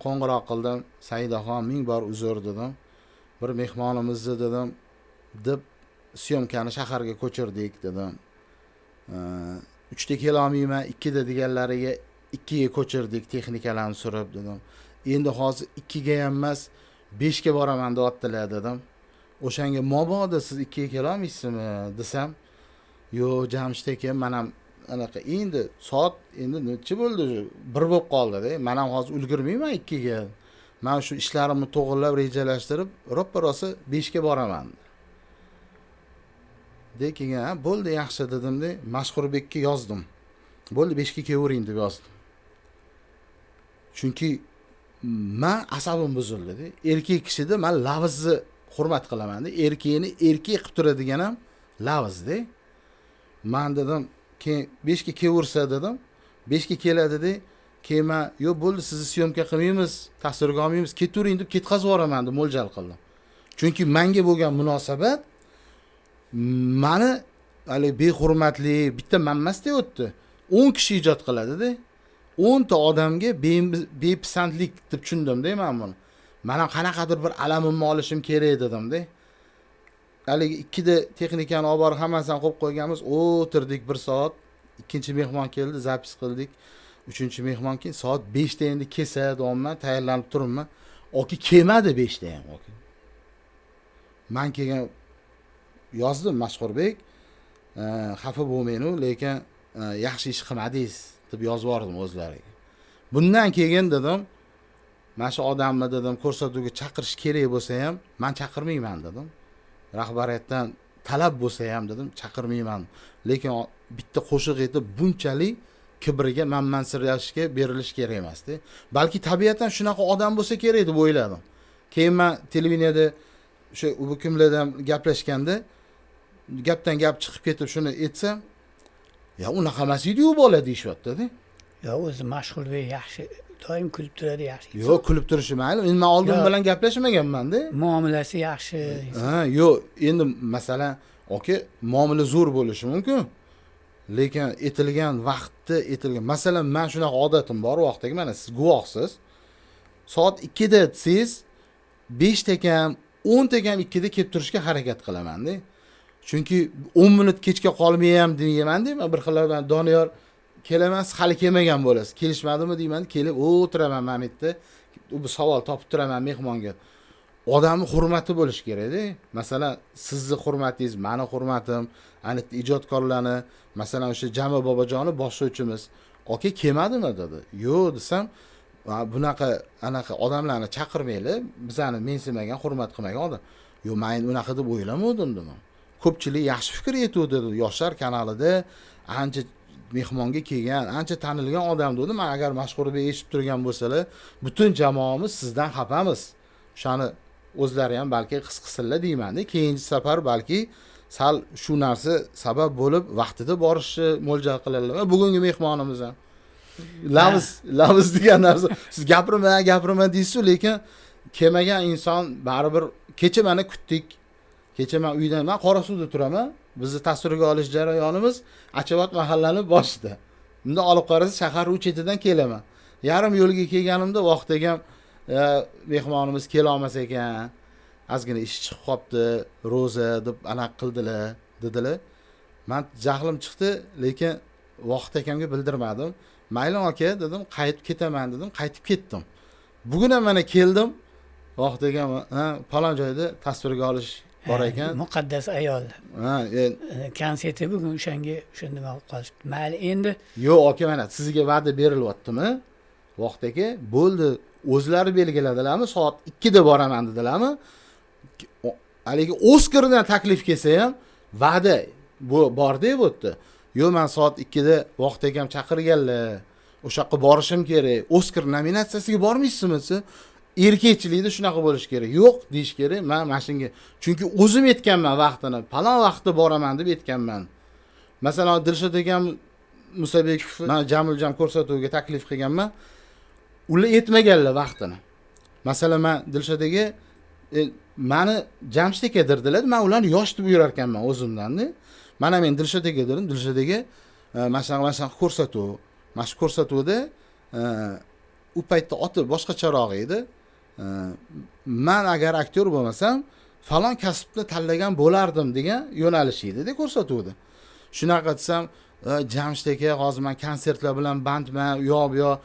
qo'ng'iroq qildim. Saidaxon, ming bor uzr dedim. Bir mehmonimizni dedim, deb syomkani shaharga ko'chirdik dedim. 3 ta kela olmayman, 2 da deganlariga 2 ga ko'chirdik, texnikalarni surib dedim. Endi hozir 2 ga ham emas, 5 ga boraman deyaptilar dedim. O'shanga mabodo siz 2 ga kela olmaysizmi desam, yo'q Jamshid aka, men ham anaqa endi soat endi necha bo'ldi? 1 bo'lib qoldi-da. Men ham hozir ulgurmayman 2 ga. Men shu ishlarimni to'g'rilab rejalashtirib, roppa-rosa 5 ga boraman. De keyin, ha, bo'ldi, yaxshi dedimda, Mashhurbekka yozdim. Bo'ldi, 5 ga kelavering deb yozdim. Chunki men asabim buzildi-da. Erkak kishida men lavzni hurmat qilaman-da. Erkakni erkak qilib turadigan ham lavzda. Men dedim, keyin 5 ga kelaversa dedim, 5 ga keladi-da. Keyin men, yo'q bo'ldi, sizni syomka qilmaymiz, tasvirga olmaymiz, ketavering deb ketkazib yuboraman deb mo'ljal qildim. Chunki menga bo'lgan munosabat mani hali behurmatli bitta men emas-da o'tdi. 10 kishi ijod qiladi-da. 10 ta odamga bepisandlik deb tushundim-da men buni. Men ham qanaqadir bir alamimni olishim kerak dedim-da. Haligi 2 da texnikani olib borib hammasini qo'yib qo'yganmiz, o'tirdik 1 soat. Ikkinchi mehmon keldi, zapis qildik. 3-chi mehmon keyin soat 5 da endi kelsa deyapman, tayyorlanib turibman. Oki kelmadi 5 da ham oki. Men keyin yozdim, Mashhurbek, xafa bo'lmang-u, lekin yaxshi ish qilmadingiz deb yozib yubordim o'zlariga. Bundan keyin dedim, mana shu odamni dedim ko'rsatuvga chaqirish kerak bo'lsa ham men chaqirmayman dedim. Rahbariyatdan talab bo'lsa ham dedim, chaqirmayman. Lekin bitta qo'shiq aytib bunchalik kibriga manmansirashga berilish kerak emas-da. Balki tabiatan shunaqa odam bo'lsa kerak deb o'yladim. Keyin men televideniyada o'sha u kimlardan gaplashganda gapdan gap chiqib ketib shuni aytsam, ya unaqa emas edi-yu bola deyishyapti-da. Yo, o'zi Mashhurbek yaxshi, doim kulib turadi, yaxshi. Yo'q, kulib turishi mayli. Endi men oldin bilan gaplashmaganman-da. Muomalasi yaxshi. Ha, yo'q, endi masalan, aka, muomala zo'r bo'lishi mumkin. Lekin etilgan vaqtda etilgan, masalan, men shunaqa odatim bor, vaqtdagi mana siz guvohsiz. Soat 2 da desangiz, 5 ta kam, 10 ta kam 2 da kelib turishga harakat qilaman-da. Chunki 10 minut kechga qolmayam deyman-da, men bir xil bilan Doniyor kelaman, siz hali kelmagan bo'lasiz. Kelishmadimi deyman, kelib o'tiraman mana bu yerda. u bir savol topib turaman mehmonga. Odamni hurmati bo'lishi kerakda. Masalan, sizni hurmatingiz, mani hurmatim, ana ijodkorlarni, masalan, o'sha Jami Bobojonni boshlovchimiz aka kelmadimi dedi. Yo'q desam, bunaqa anaqa odamlarni chaqirmaylik, bizani mensimagan, hurmat qilmagan odam. Yo'q, men endi unaqa deb o'ylamadim dedim. Ko'pchilik yaxshi fikr aytuvdi dedi. Yoshlar kanalida ancha mehmonga kelgan, ancha tanilgan odam dedim. Men agar Mashhurbek eshitib turgan bo'lsalar, butun jamoamiz sizdan xafamiz. O'shani o'zlari ham balki his qilsinlar deymanda. Keyingi safar balki sal shu narsa sabab bo'lib vaqtida borishni mo'ljal qiladilar. Bugungi mehmonimiz ham Lavz degan narsa. Siz gapirma, gapirma deysiz, lekin kelmagan inson baribir kecha mana kutdik. Kecha men uydan, men Qorasuvda turaman. Bizni tasvirga olish jarayonimiz Achabot mahallani boshida. Bunda olib qarasa shahar u chetidan kelaman. Yarim yo'lga kelganimda vaqt ekan mehmonimiz kela olmas ekan. Ozgina ish chiqib qopti, ro'za deb anaqa qildilar, dedilar. Men jahlim chiqdi, lekin vaqt akamga bildirmadim. Mayli aka dedim, qaytib ketaman dedim, qaytib ketdim. Bugun ham mana keldim. Vaqt ekan, ha, falon joyda tasvirga olish bor ekan. Muqaddas ayol. Ha, konserti bugun o'shanga o'sha nima qilib qolishdi. Mayli endi. Yo'q aka, mana sizga va'da berilyaptimi? Vaqt aka, bo'ldi. O'zlari belgiladilarmi? Soat 2 da boraman dedilarmi? Haligi Oscardan taklif kelsa ham va'da bu bor deb o'tdi. Yo'q, men soat 2 da vaqt akam chaqirganlar. O'sha yoqqa borishim kerak. Oscar nominatsiyasiga bormaysizmi desa, erkakchilikda shunaqa bo'lish kerak. Yo'q deyish kerak. Men mana shunga, chunki o'zim aytganman vaqtini, falon vaqtda boraman deb aytganman. Masalan, Dilshod akam Musabekov men Jamiljon ko'rsatuviga taklif qilganman. Ular aytmaganlar vaqtini. Masalan, men Dilshod aka meni Jamshid aka derdilar, men ularni yosh deb yurar ekanman o'zimdan-da. Mana men Dilshod aka dedim, Dilshod aka mana shunaqa ko'rsatuv, mana shu ko'rsatuvda u paytda oti boshqacharoq edi. Men agar aktyor bo'lmasam, falon kasbni tanlagan bo'lardim degan yo'nalish edi-da ko'rsatuvda. Shunaqa desam, Jamshid aka hozir men konsertlar bilan bandman, u yoq bu yoq.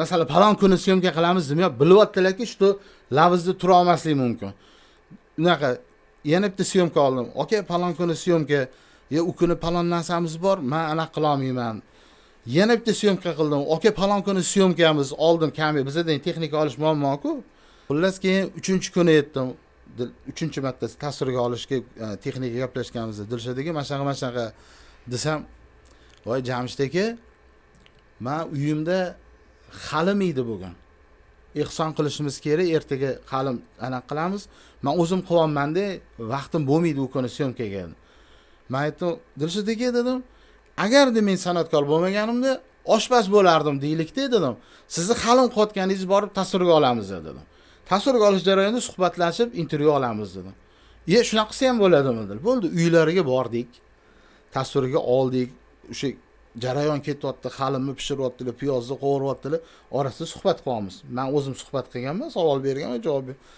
Masalan, falon kuni syomka qilamiz deb bilyaptilarki, shu lavzda tura olmaslik mumkin. Unaqa yana bitta syomka oldim. Aka, falon kuni syomka, ya u kuni falon narsamiz bor, men anaqa qila olmayman. Yana bitta syomka qildim. Aka, falon kuni syomkamiz oldim, kamera bizda texnika olish muammo-ku. Xullas, keyin 3-kuni aytdim. 3-marta tasvirga olishga texnika gaplashganimizda Dilshod aka mana shunaqa mana shunaqa desam, voy Jamshid aka, men uyimda halim edi bugun. Ehson qilishimiz kerak, ertaga halim anaqa qilamiz. Men o'zim qilyapman-da, vaqtim bo'lmaydi u kuni syomkaga. Men aytdim, Dilshod aka dedim, agarda men san'atkor bo'lmaganimda oshpaz bo'lardim deylikda dedim. Sizni halim qilayotganingizni borib tasvirga olamiz dedim. Tasvirga olish jarayonida suhbatlashib intervyu olamiz dedim. "E, shunaqa qilsa ham bo'ladimi?" dedi. Bo'ldi, uylariga bordik. Tasvirga oldik. O'sha jarayon ketyapti, halimni pishiryaptilar, piyozni qovuryaptilar, orasida suhbat qilyapmiz. Men o'zim suhbat qilganman, savol berganman, javob berganman.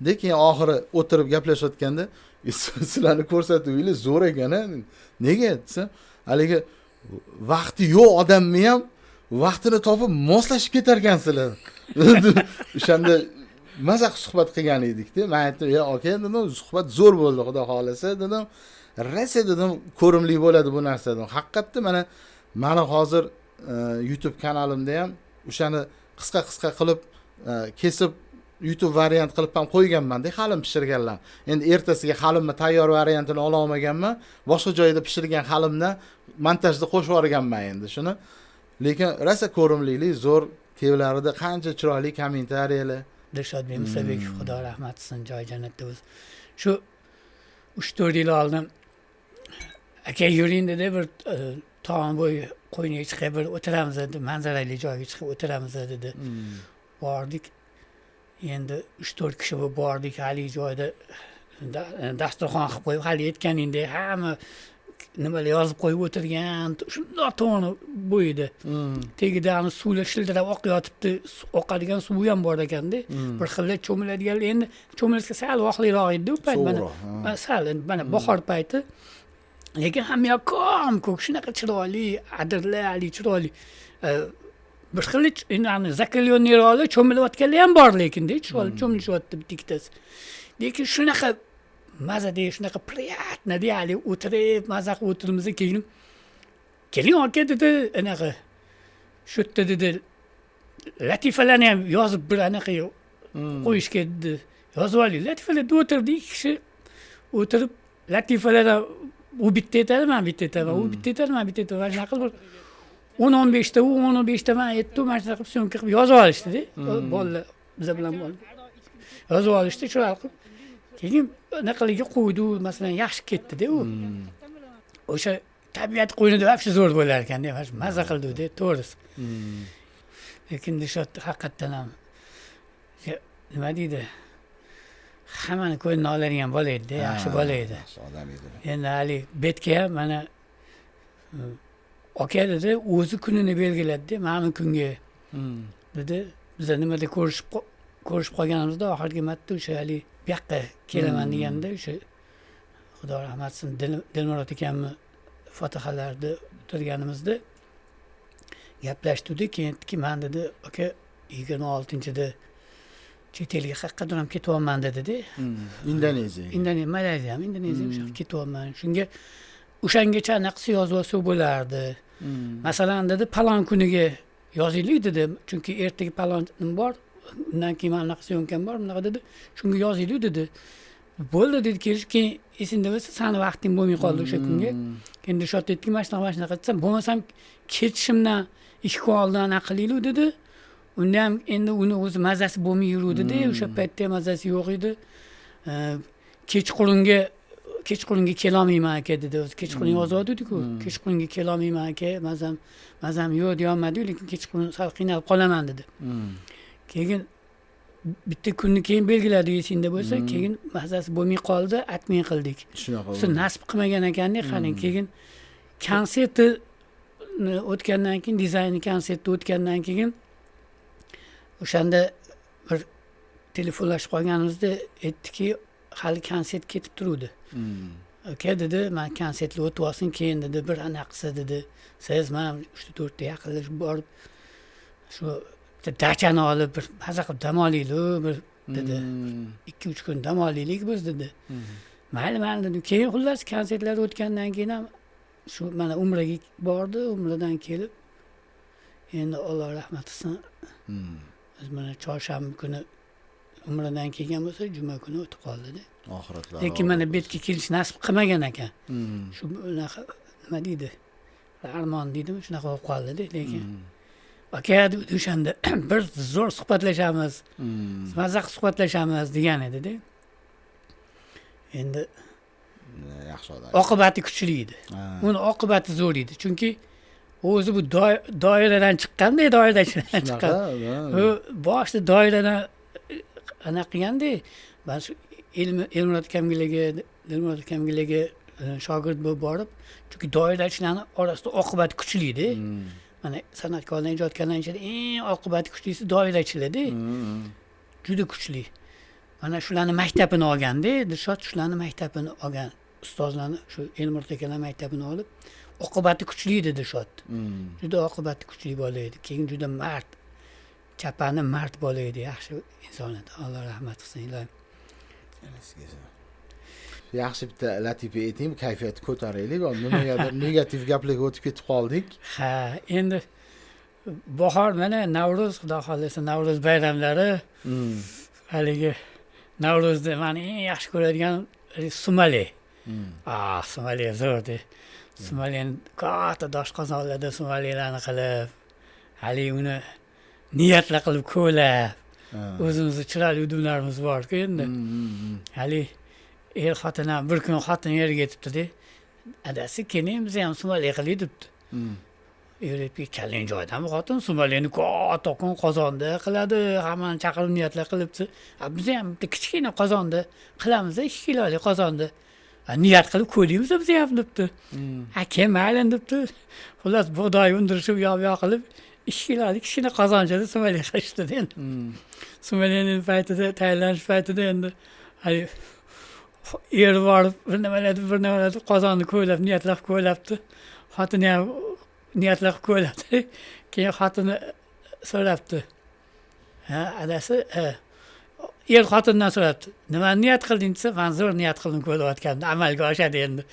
Lekin oxiri o'tirib gaplashayotganda, sizlarni ko'rsatuvinglar zo'r ekan-a? Nega desam, haligi vaqti yo'q odamni ham vaqtini topib moslashib ketar ekansizlar. O'shanda maza qilib suhbat qilgan edik-da. Men aytdim, "Ya aka" dedim, "Suhbat zo'r bo'ldi, xudo xolasa" dedim. Rosa dedim, ko'rimli bo'ladi bu narsa dedim. Haqiqatda mana hozir YouTube kanalimda ham o'shani qisqa-qisqa qilib kesib YouTube variant qilib ham qo'yganman-da, halim pishirganlar. Endi ertasiga halimni tayyor variantini ola olmaganman. Boshqa joyda pishirgan halimni montajda qo'shib yuborganman endi shuni. Lekin rosa ko'rimlilik zo'r, tevlarida qancha chiroyli kommentariyalar. Dilshodbek Musabekov, Xudo rahmat qilsin, joyi jannatda bo'lsin. Shu 3-4 yil oldin aka yuring dedi, bir tog'on bo'yi qo'yniga chiqib bir o'tiramiz dedi, manzarali joyga chiqib o'tiramiz dedi. Bordik. Endi 3-4 kishi bo'lib bordik, haligi joyda dasturxon qilib qo'yib, hali aytganingdek hamma nimalar yozib qo'yib o'tirgan, shundoq tog'ni bo'yida. Tegida suvlar shildirab oqyotibdi, oqadigan suvi ham bor ekanda. Bir xilda cho'miladigan, endi cho'milishga sal vaqtliroq edi u payt, mana sal endi mana bahor payti. Lekin hamma yoq ko'm ko'k, shunaqa chiroyli adirlar, haligi chiroyli. Bir xil закаленный roqlar cho'milayotganlar ham bor, lekin-da tushib olib cho'milishyapti bitta ikkitasi. Lekin shunaqa mazada, shunaqa приятно haligi o'tirib, maza qilib o'tiribmiz. Keyin "Keling, aka", dedi, anaqa shu yerda, dedi, "latifalarni ham yozib bir anaqa qo'yishga", dedi, "yozib olaylik latifalar", deb o'tirdik. Ikki kishi o'tirib latifalardan u bitta aytadi, man bitta aytaman, u bitta aytadi, man bitta aytaman. Mana shunaqa qilib 10-15 ta u, 10-15 ta man aytdi. Mana shunaqa qilib съёмка qilib yozib olishdida bolalar, biza bilan yozib olishdi chiroyli qilib. Keyin anaqalarga qo'ydi. Masalan, yaxshi ketdida u. O'sha tabiat qo'ynida вообще zo'r bo'lar ekanda, maza qildikda, to'g'risi. Lekin Dilshod haqiqatdan ham, nima deydi, hammani ko'nglini oladigan bola edida, yaxshi bola edi. Yaxshi odam edi. Endi haligi betga ham mana "Aka", dedi, o'zi kunini belgiladida, "Mana bu kunga", dedi, "biza nimada ko'rishib qolganimizda oxirgi marta o'sha haligi bu yoqqa kelaman" deganda, o'sha Xudo rahmat qilsin, Dilmurod akamni fotihalarida o'tirganimizda gaplashuvdik. Keyin aytdiki, "Man", dedi, "aka, 26-da chet elga qayoqqadir ham ketyapman", dedida. Indoneziyaga. Indoneziya, Malayziyami, Indoneziyami, o'sha yoqqa ketyapman, shunga o'shangacha anaqa qilsa, yozib olsa bo'lardi. Masalan, dedi, "Palon kuniga yozaylik", dedi, "chunki ertaga palon nima bor, undan keyin mana bunaqa съёмка m bor, bunaqa", dedi, "shunga yozaylik", dedi. "Bo'ldi", dedi, "kelish". Keyin esingda bo'lsa, sani vaqting bo'lmay qoldi o'sha kunga. Keyin Dilshod aytdiki, "Mana shunaqa, mana shunaqa", desam, "Bo'lmasam ketishimdan 2 kun oldin anaqa qilaylik", dedi. Unda ham endi uni o'zi mazasi bo'lmay yuruvdida, o'sha paytda ham mazasi yo'q edi. Kechqurunga kelolmayman, aka", dedi. O'zi kechqurun yozyotgandiku. "Kechqurunga kelolmayman, aka, mazam yo'q deyolmadiku, lekin kechqurun sal qiynalib qolaman", dedi. Keyin bitta kunni keyin belgiladik, esingda bo'lsa. Keyin mazasi bo'lmay qoldi, отмен qildik. Shunaqa. O'zi nasib qilmagan ekanda. Qarang, keyin konsertni o'tgandan keyin, dizayn konserti o'tgandan keyin, o'shanda bir telefonlashib qolganimizda aytdiki, hali konsert ketib turuvdi. "Aka", dedi, "man konsertlar o'tib olsin, keyin", dedi, "bir anaqa qilsa", dedi, "siz, man uchta to'rtta yaqinlashib borib, shu bitta dachani olib, bir maza qilib dam olaylik bir", dedi. "2-3 kun dam olaylik biz", dedi. "Mayli, mayli", dedim. Keyin xullas, konsertlar o'tgandan keyin ham shu mana umraga bordi. Umradan kelib, endi Alloh rahmat qilsin. Biz mana chorshanba kuni umradan kelgan bo'lsa, juma kuni o'tib qoldida. Oxiratlar. Lekin mana bu yerga kelish nasib qilmagan ekan. Shu bunaqa, nima deydi, armon deydimi, shunaqa bo'lib qoldida. Lekin "Aka", "o'shanda bir zo'r suhbatlashamiz, maza qilib suhbatlashamiz", degan edida. Endi Yaxshi odam. Oqibati kuchli edi. Uni oqibati zo'r edi, chunki o'zi bu doiradan chiqqanda, doiradan chiqqan. Shunaqa. U boshida doiradan anaqa qilganda, man shu Elmurod akamgilarga, Dilmurod akamgilarga shogird bo'lib borib, chunki doirachilarni orasida oqibati kuchlida. Mana san'atkorlar, ijodkorlarni ichida eng oqibati kuchlisi doirachilarda, juda kuchli. Mana shularni maktabini olganda Dilshod, shularni maktabini olgan, ustozlarni, shu Elmurod akalar maktabini olib, oqibati kuchli edi Dilshod. Juda oqibati kuchli bola edi. Keyin juda mard, chapani mard bola edi, yaxshi inson edi, Alloh rahmat qilsin, ilohim. Yaxshi, bitta latifa ayting, kayfiyatni ko'taraylik. Nimagadir negativ gaplarga o'tib ketib qoldik. Ha, endi bahor, mana Navro'z, Xudo xohlasa, Navro'z bayramlari. Haligi Navro'zda mani eng yaxshi ko'radigan sumalak. Ah, sumalak zo'rda. Sumalakni katta doshqozonlarda sumalaklarni qilib, haligi uni niyatlar qilib ko'ylab, o'zimizni chiroyli udumlarimiz borku endi. Haligi er xotin ham, bir kun xotin eriga aytibdida, "Adasi, keling, biz ham sumalak qilaylik", debdi. Er aytibdi, "Kallang joyidami, xotin? Sumalakni kattakon qozonda qiladi, hammani chaqirib niyatlar qilibdi. Biz ham bitta kichkina qozonda qilamiz, 2 kilolik qozonda niyat qilib ko'raymiz biz ham", debdi. "Ha, kel, mayli", debdi. Xullas, bug'doy undirishib, u yoq bu yoq qilib, 2 kilolik kichkina qozonchada sumalak qilishdi endi. Sumalakni paytida, tayyorlanish paytida endi haligi eri borib bir nimalar deb, bir nimalar deb, qozonni ko'ylab, niyatlab ko'ylabdi. Xotini ham niyatlab ko'ylabdi. Keyin xotini so'rabdi. Ha, adasi er xotindan so'rabdi. Nima niyat qilding desa, man zo'r niyat qildim ko'rayotganimda, amalga oshadi endi.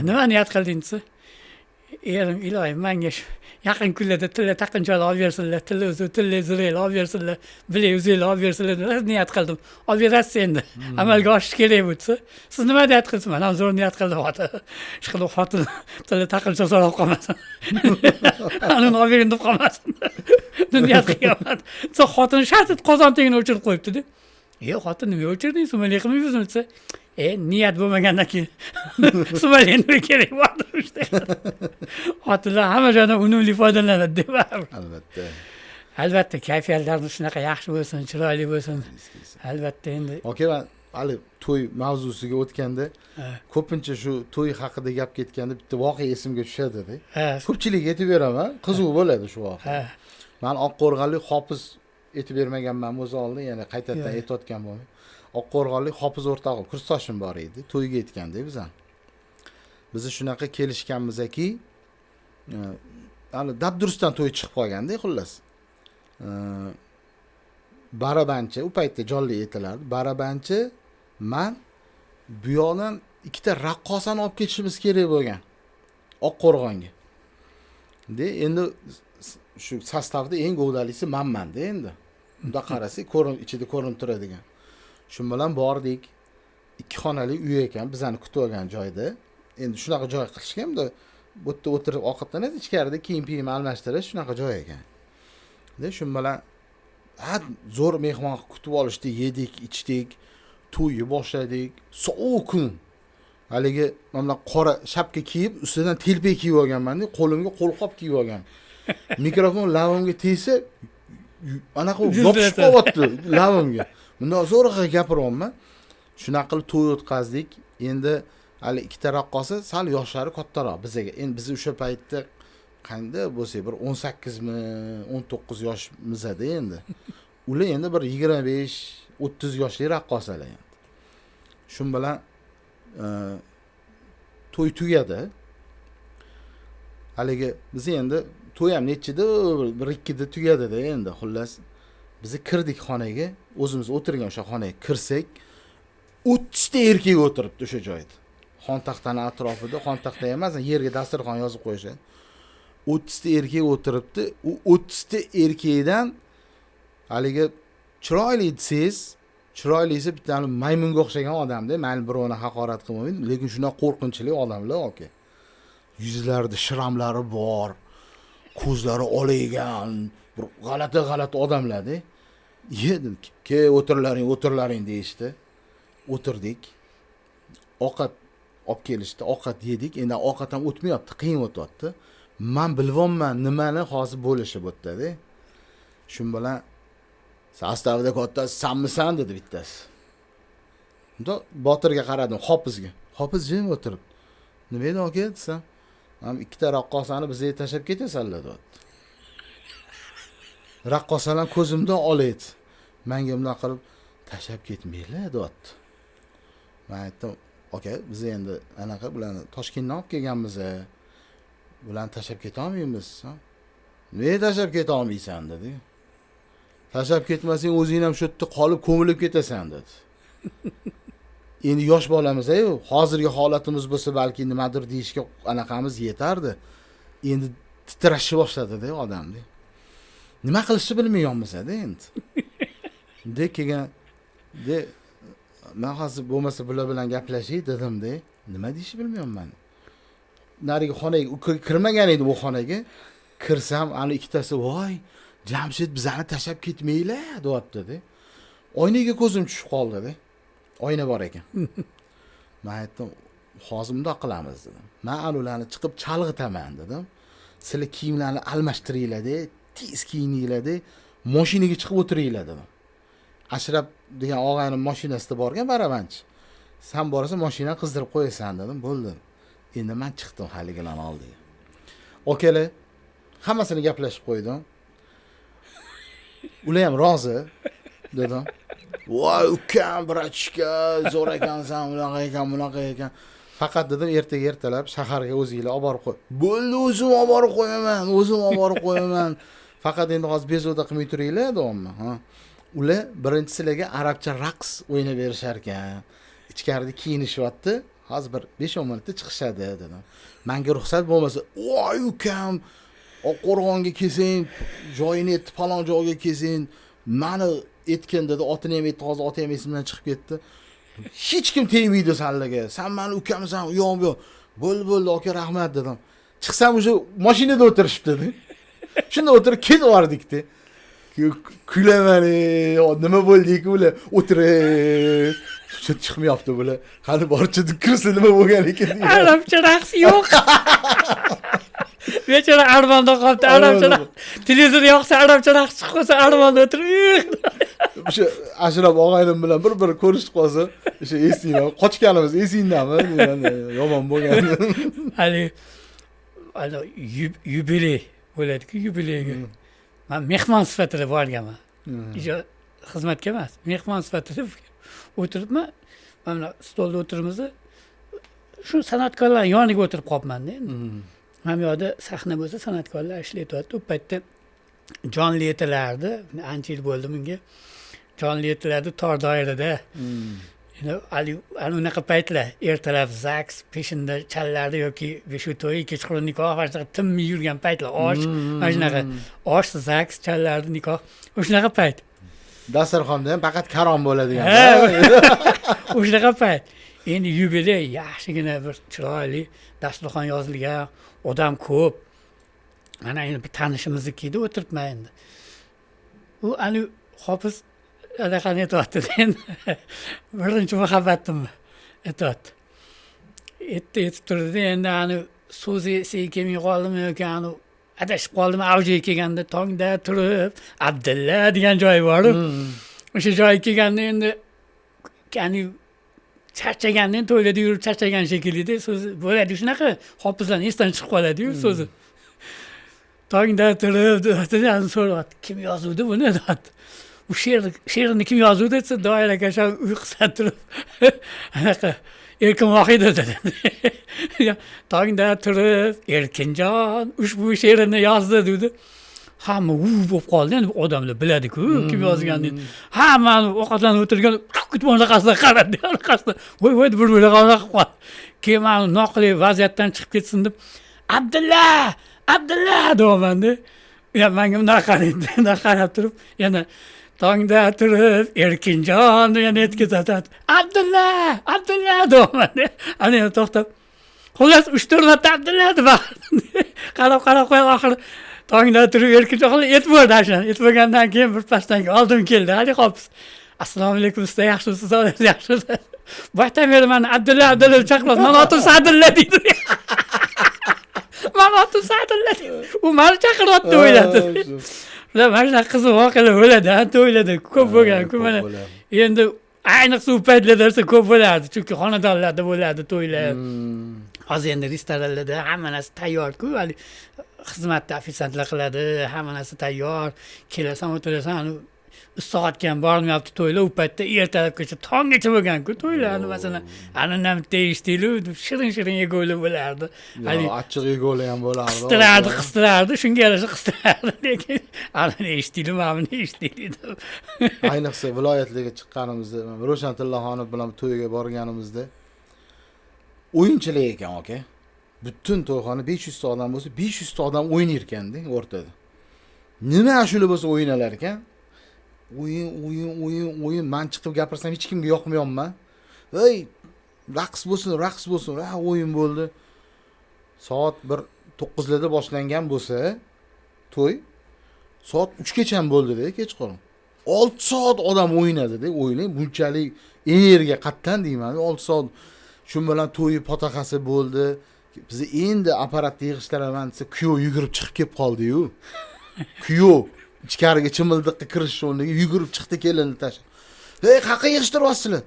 Nima niyat qilding desa, erim iloyim manga shu yaqin kunlarda tilla taqinchoqlar olib bersinlar, tilla uzuk, tilla zirel olib bersinlar, bilak uzuklar olib bersinlar deb niyat qildim. Olib berasiz endi. Amalga oshishi kerak bu desa, siz nima niyat qildingiz? Man ham zo'r niyat qildim xotin. Ishqilib xotin tilla taqinchoq so'rab qolmasin. Anini olib bering deb qolmasin. Niyat qilganman. Desa xotin shart qozon tagini o'chirib qo'yibdi-da. Yo'q, xotin nima o'chirding? Sumalak qilmaymizmi desa, niyat bo'lmagandan keyin sumalak nima kerak bordir o'shda. Xotinlar hamma joydan unumli foydalanadi deb. Albatta. Albatta kayfiyatlarimiz shunaqa yaxshi bo'lsin, chiroyli bo'lsin. Albatta endi. Aka, man hali to'y mavzusiga o'tganda ko'pincha shu to'y haqida gap ketganda bitta voqea esimga tushadi-da. Ko'pchilikka aytib beraman, qiziq bo'ladi shu voqea. Man Oqqo'rg'onlik hofiz aytib bermaganman o'zi oldin, yana qaytadan aytayotgan bo'lmay. Oqqo'rg'onlik hofiz o'rtog'im, kursdoshim bor edi, to'yga aytganda biz ham. Biz shunaqa kelishganmizki, hali dabdurustdan to'y chiqib qolganda, xullas. Barabanchi, u paytda jonli aytilardi. Barabanchi man bu yoqdan ikkita raqqosani olib ketishimiz kerak bo'lgan Oqqo'rg'onga. De endi shu sostavda eng govdalisi manman-da endi. Unda qarasak, ichida ko'rinib turadigan. Shu bilan bordik. 2 xonali uy ekan, bizani kutib olgan joyda. Endi shunaqa joy qilishgan-da, bu yerda o'tirib ovqatlanasiz, ichkarida kiyim-piyim almashtirish shunaqa joy ekan. De shu bilan zo'r mehmon kutib olishdi, yedik, ichdik, to'yni boshladik. Sovuq kun. Haligi mana bunaqa qora shapka kiyib, ustidan telpak kiyib olganman-da, qo'limga qo'lqop kiyib olgan. Mikrofon lavimga tegsa, anaqa yopishib qolyapti lavimga. Bundan zo'rg'a gapiryapman. Shunaqa qilib to'y o'tkazdik. Endi hali ikkita raqqosa sal yoshlari kattaroq bizaga. Endi biz o'sha paytda qanday bo'lsa bir 18 mi, 19 yoshmizda endi. Ular endi bir 25-30 yoshli raqqosalar endi. Shu bilan to'y tugadi. Haligi biz endi to'y ham nechida, bir ikkida tugadida endi xullas. Biz kirdik xonaga, o'zimiz o'tirgan o'sha xonaga kirsak, 30 ta erkak o'tiribdi o'sha joyda. Xontaxtani atrofida, xontaxta emas, yerga dasturxon yozib qo'yishadi. 30 ta erkak o'tiribdi. U 30 ta erkakdan haligi chiroyli desangiz, chiroylisi bitta maymunga o'xshagan odamda, mayli birovni haqorat qilmayman, lekin shunaqa qo'rqinchli odamlar aka. Yuzlarida shiramlari bor, ko'zlari olaygan, bir g'alati odamlar-da. Yedim, ke o'tirlaring, o'tirlaring deyishdi. O'tirdik. Ovqat olib kelishdi, ovqat yedik. Endi ovqat ham o'tmayapti, qiyin o'tyapti. Men bilyapman nimani hozir bo'lishi bu yerda-da. Shu bilan sostavda kattasi sanmisan dedi bittasi. Unda Botirga qaradim, Hofizga. Hofiz jim o'tirib. Nima edi aka desam, ham ikkita raqqosani bizga tashlab ketasanlar deyapti. Raqqosalar ko'zimdan olaydi. Menga bunday qilib tashlab ketmanglar deyapti. Men aytdim, aka, biz endi anaqa bularni Toshkentdan olib kelganmiz. Bularni tashlab keta olmaymiz. Nega tashlab keta olmaysan dedi. Tashlab ketmasang o'zing ham shu yerda qolib ko'milib ketasan dedi. Endi yosh bolamiz-ku, hozirgi holatimiz bo'lsa balki nimadir deyishga anaqamiz yetardi. Endi titrashni boshladi-da odamda. Nima qilishni bilmayapmiz-da endi. De kelgan, de men hozir bo'lmasa bular bilan gaplashay dedim-da. Nima deyishni bilmayapman. Narigi xonaga kirmagan edim, u xonaga kirsam, ana ikkitasi voy, Jamshid bizani tashlab ketmanglar deyapti-da. Oynaga ko'zim tushib qoldi-da. Oyna bor ekan. Men aytdim, hozir bundoq qilamiz dedim. Men anularni chiqib chalg'itaman dedim. Sizlar kiyimlarni almashtiringlar-da, tez kiyininglar-da, mashinaga chiqib o'tiringlar dedim. Ashraf degan og'aynim mashinasida borgan baravanchi. Sen borasan, mashinani qizdirib qo'yasan dedim, bo'ldi. Endi men chiqdim haligilarni oldiga. Okalar, hammasini gaplashib qo'ydim. Ular ham rozi dedim. Voy ukam, brachka, zo'r ekansan, bunaqa ekan, bunaqa ekan. Faqat dedim, ertaga ertalab shaharga o'zinglar olib borib qo'y. Bo'ldi, o'zim olib borib qo'yaman, o'zim olib borib qo'yaman. Faqat endi hozir bezovta qilmay turinglar deyapman. Ha. Ular birinchi sizlarga arabcha raqs o'ynab berishar ekan. Ichkarida kiyinishyapti. Hozir bir 5-10 minutda chiqishadi dedim. Menga ruxsat bo'lmasa, voy ukam, Oqqo'rg'onga kelsang, joyini aytdi, falon joyga kelsang, mani aytgin dedi, otini ham aytdi, hozir oti ham esimdan chiqib ketdi. Hech kim tegmaydi sanlarga. San mani ukamsan, u yoq bu yoq. Bo'ldi, bo'ldi, aka rahmat dedim. Chiqsam o'sha mashinada o'tirishibdi dedi. Shunda o'tirib ketib yubordikda. Kulaman, nima bo'ldi-ku ular o'tirib shu chiqmayapti bular. Hali borchi kirsa nima bo'lgan ekan degan. Arabcha raqs yo'q. Bechora armonda qolibdi, arabcha raqs. Televizor yoqsa arabcha raqs chiqib qolsa armonda o'tirib. O'sha Ashraf og'aynim bilan bir-bir ko'rishib qolsa, o'sha eslayman. Qochganimiz esingdami? Yomon bo'lgan. Hali ana yubiley bo'ladi-ku, yubileyga. Men mehmon sifatida borganman. Ijod xizmatga emas, mehmon sifatida o'tiribman. Mana stolda o'tiribmiz. Shu san'atkorlar yoniga o'tirib qolibman-da endi. Mana bu yoqda sahna bo'lsa, san'atkorlar ishlayapti. U paytda jonli aytilardi. Ancha yil bo'ldi bunga. Jonli aytilardi tor doirada. Endi hali unaqa paytlar ertalab ZAGS, peshinda challardi yoki beshu to'y, kechqurun nikoh, mana shunaqa tinmay yurgan paytlar, osh, mana shunaqa osh, ZAGS, challardi, nikoh, o'shanaqa payt. Dasturxonda ham faqat karom bo'ladigan. O'shanaqa payt. Endi yubiley yaxshigina bir chiroyli dasturxon yozilgan, odam ko'p. Mana endi bir tanishimiznikida o'tiribman endi. U hali hofiz anaqani aytyapti endi. Birinchi muhabbatimni aytyapti. Aytib turdi endi ani so'zi esiga kelmay qoldimi yoki ani adashib qoldimi, avjiga kelganda tongda turib Abdulla degan joyi bor-ku. O'sha joyga kelganda endi ya'ni charchaganda endi to'ylarda yurib charchagan shekilli-da so'zi bo'ladi shunaqa hofizlarni esdan chiqib qoladi-yu so'zi. Tongda turib so'rayapti, kim yozuvdi buni deyapti. Bu she'rni kim yozuvdi desa, Doir aka shu uyqusidan turib anaqa Erkin Vohidov dedi. Tongda turib Erkinjon ushbu she'rini yozdi dedi. Hamma uv bo'lib qoldi. Endi odamlar biladi-ku kim yozganini. Hammani ovqatlanib o'tirgan kutib orqasidan qaradi, orqasidan voy voy deb bir-biriga qilib qoldi. Keyin mana noqulay vaziyatdan chiqib ketsin deb Abdulla, Abdulla deyapman-da. Ya menga bunday qaraydi, bunday qarab turib yana tongda turib Erkinjon yana aytib ketadi. Abdulla, Abdulla deyapman. Ana yana to'xtab. Xullas 3-4 marta Abdulla deb baqirdim. Qarab qarab qo'yib oxiri tongda turib Erkinjon xullas aytib bo'ldi ana. Aytib bo'lgandan keyin bir pasdan keyin oldim keldi. Hali hofiz. Assalomu alaykum usta, yaxshimisiz? Yaxshimisiz? Boydan beri meni Abdulla, Abdulla deb chaqiryapti. Mani otim Sa'dulla deydi. Mani otim Sa'dulla deydi. U meni chaqiryapti deb o'yladi. Ular mana shunaqa qiziq voqealar bo'ladi, ha, to'ylarda ko'p bo'lgan, ko'p mana. Endi ayniqsa u paytlarda bo'lsa ko'p bo'lardi, chunki xonadonlarda bo'ladi to'ylar. Hozir endi restoranlarda hamma narsa tayyor-ku, hali xizmatda ofitsiantlar qiladi, hamma narsa tayyor. Kelasan, o'tirasan, 3 soatga ham bormayapti to'ylar. U paytda ertalabgacha tonggacha bo'lgan-ku to'ylarni, masalan, ana bitta eshitdinglar, shirin-shirin yegovlar bo'lardi. Hali achchiq yegovlar ham bo'lardi. Qistirardi, qistirardi, shunga yarasha qistirardi, lekin ana eshitdinglar, mana buni eshitdinglar deb. Ayniqsa viloyatlarga chiqqanimizda, Ro'shan Tillaxonov bilan to'yga borganimizda o'yinchilik ekan aka. Butun to'yxona 500 ta odam bo'lsa, 500 ta odam o'ynayar ekanda o'rtada. Nima ashula bo'lsa o'ynalar ekan. O'yin, o'yin, o'yin, o'yin. Men chiqib gapirsam hech kimga yoqmayapman. Ey, raqs bo'lsin, raqs bo'lsin. Ha, o'yin bo'ldi. Soat bir 9larda boshlangan bo'lsa, to'y soat 3 gacha ham bo'ldi-da, kechqurun. 6 soat odam o'ynadi-da, o'ylang, bunchalik energiya qatdan deyman, 6 soat. Shu bilan to'yi potaqasi bo'ldi. Biz endi apparatni yig'ishtiraman desa, kuyov yugurib chiqib kelib qoldi-yu. Kuyov ichkariga chimildiqqa kirish o'rniga yugurib chiqdi kelinni tashlab. Ey, qayerga yig'ishtiryapsizlar?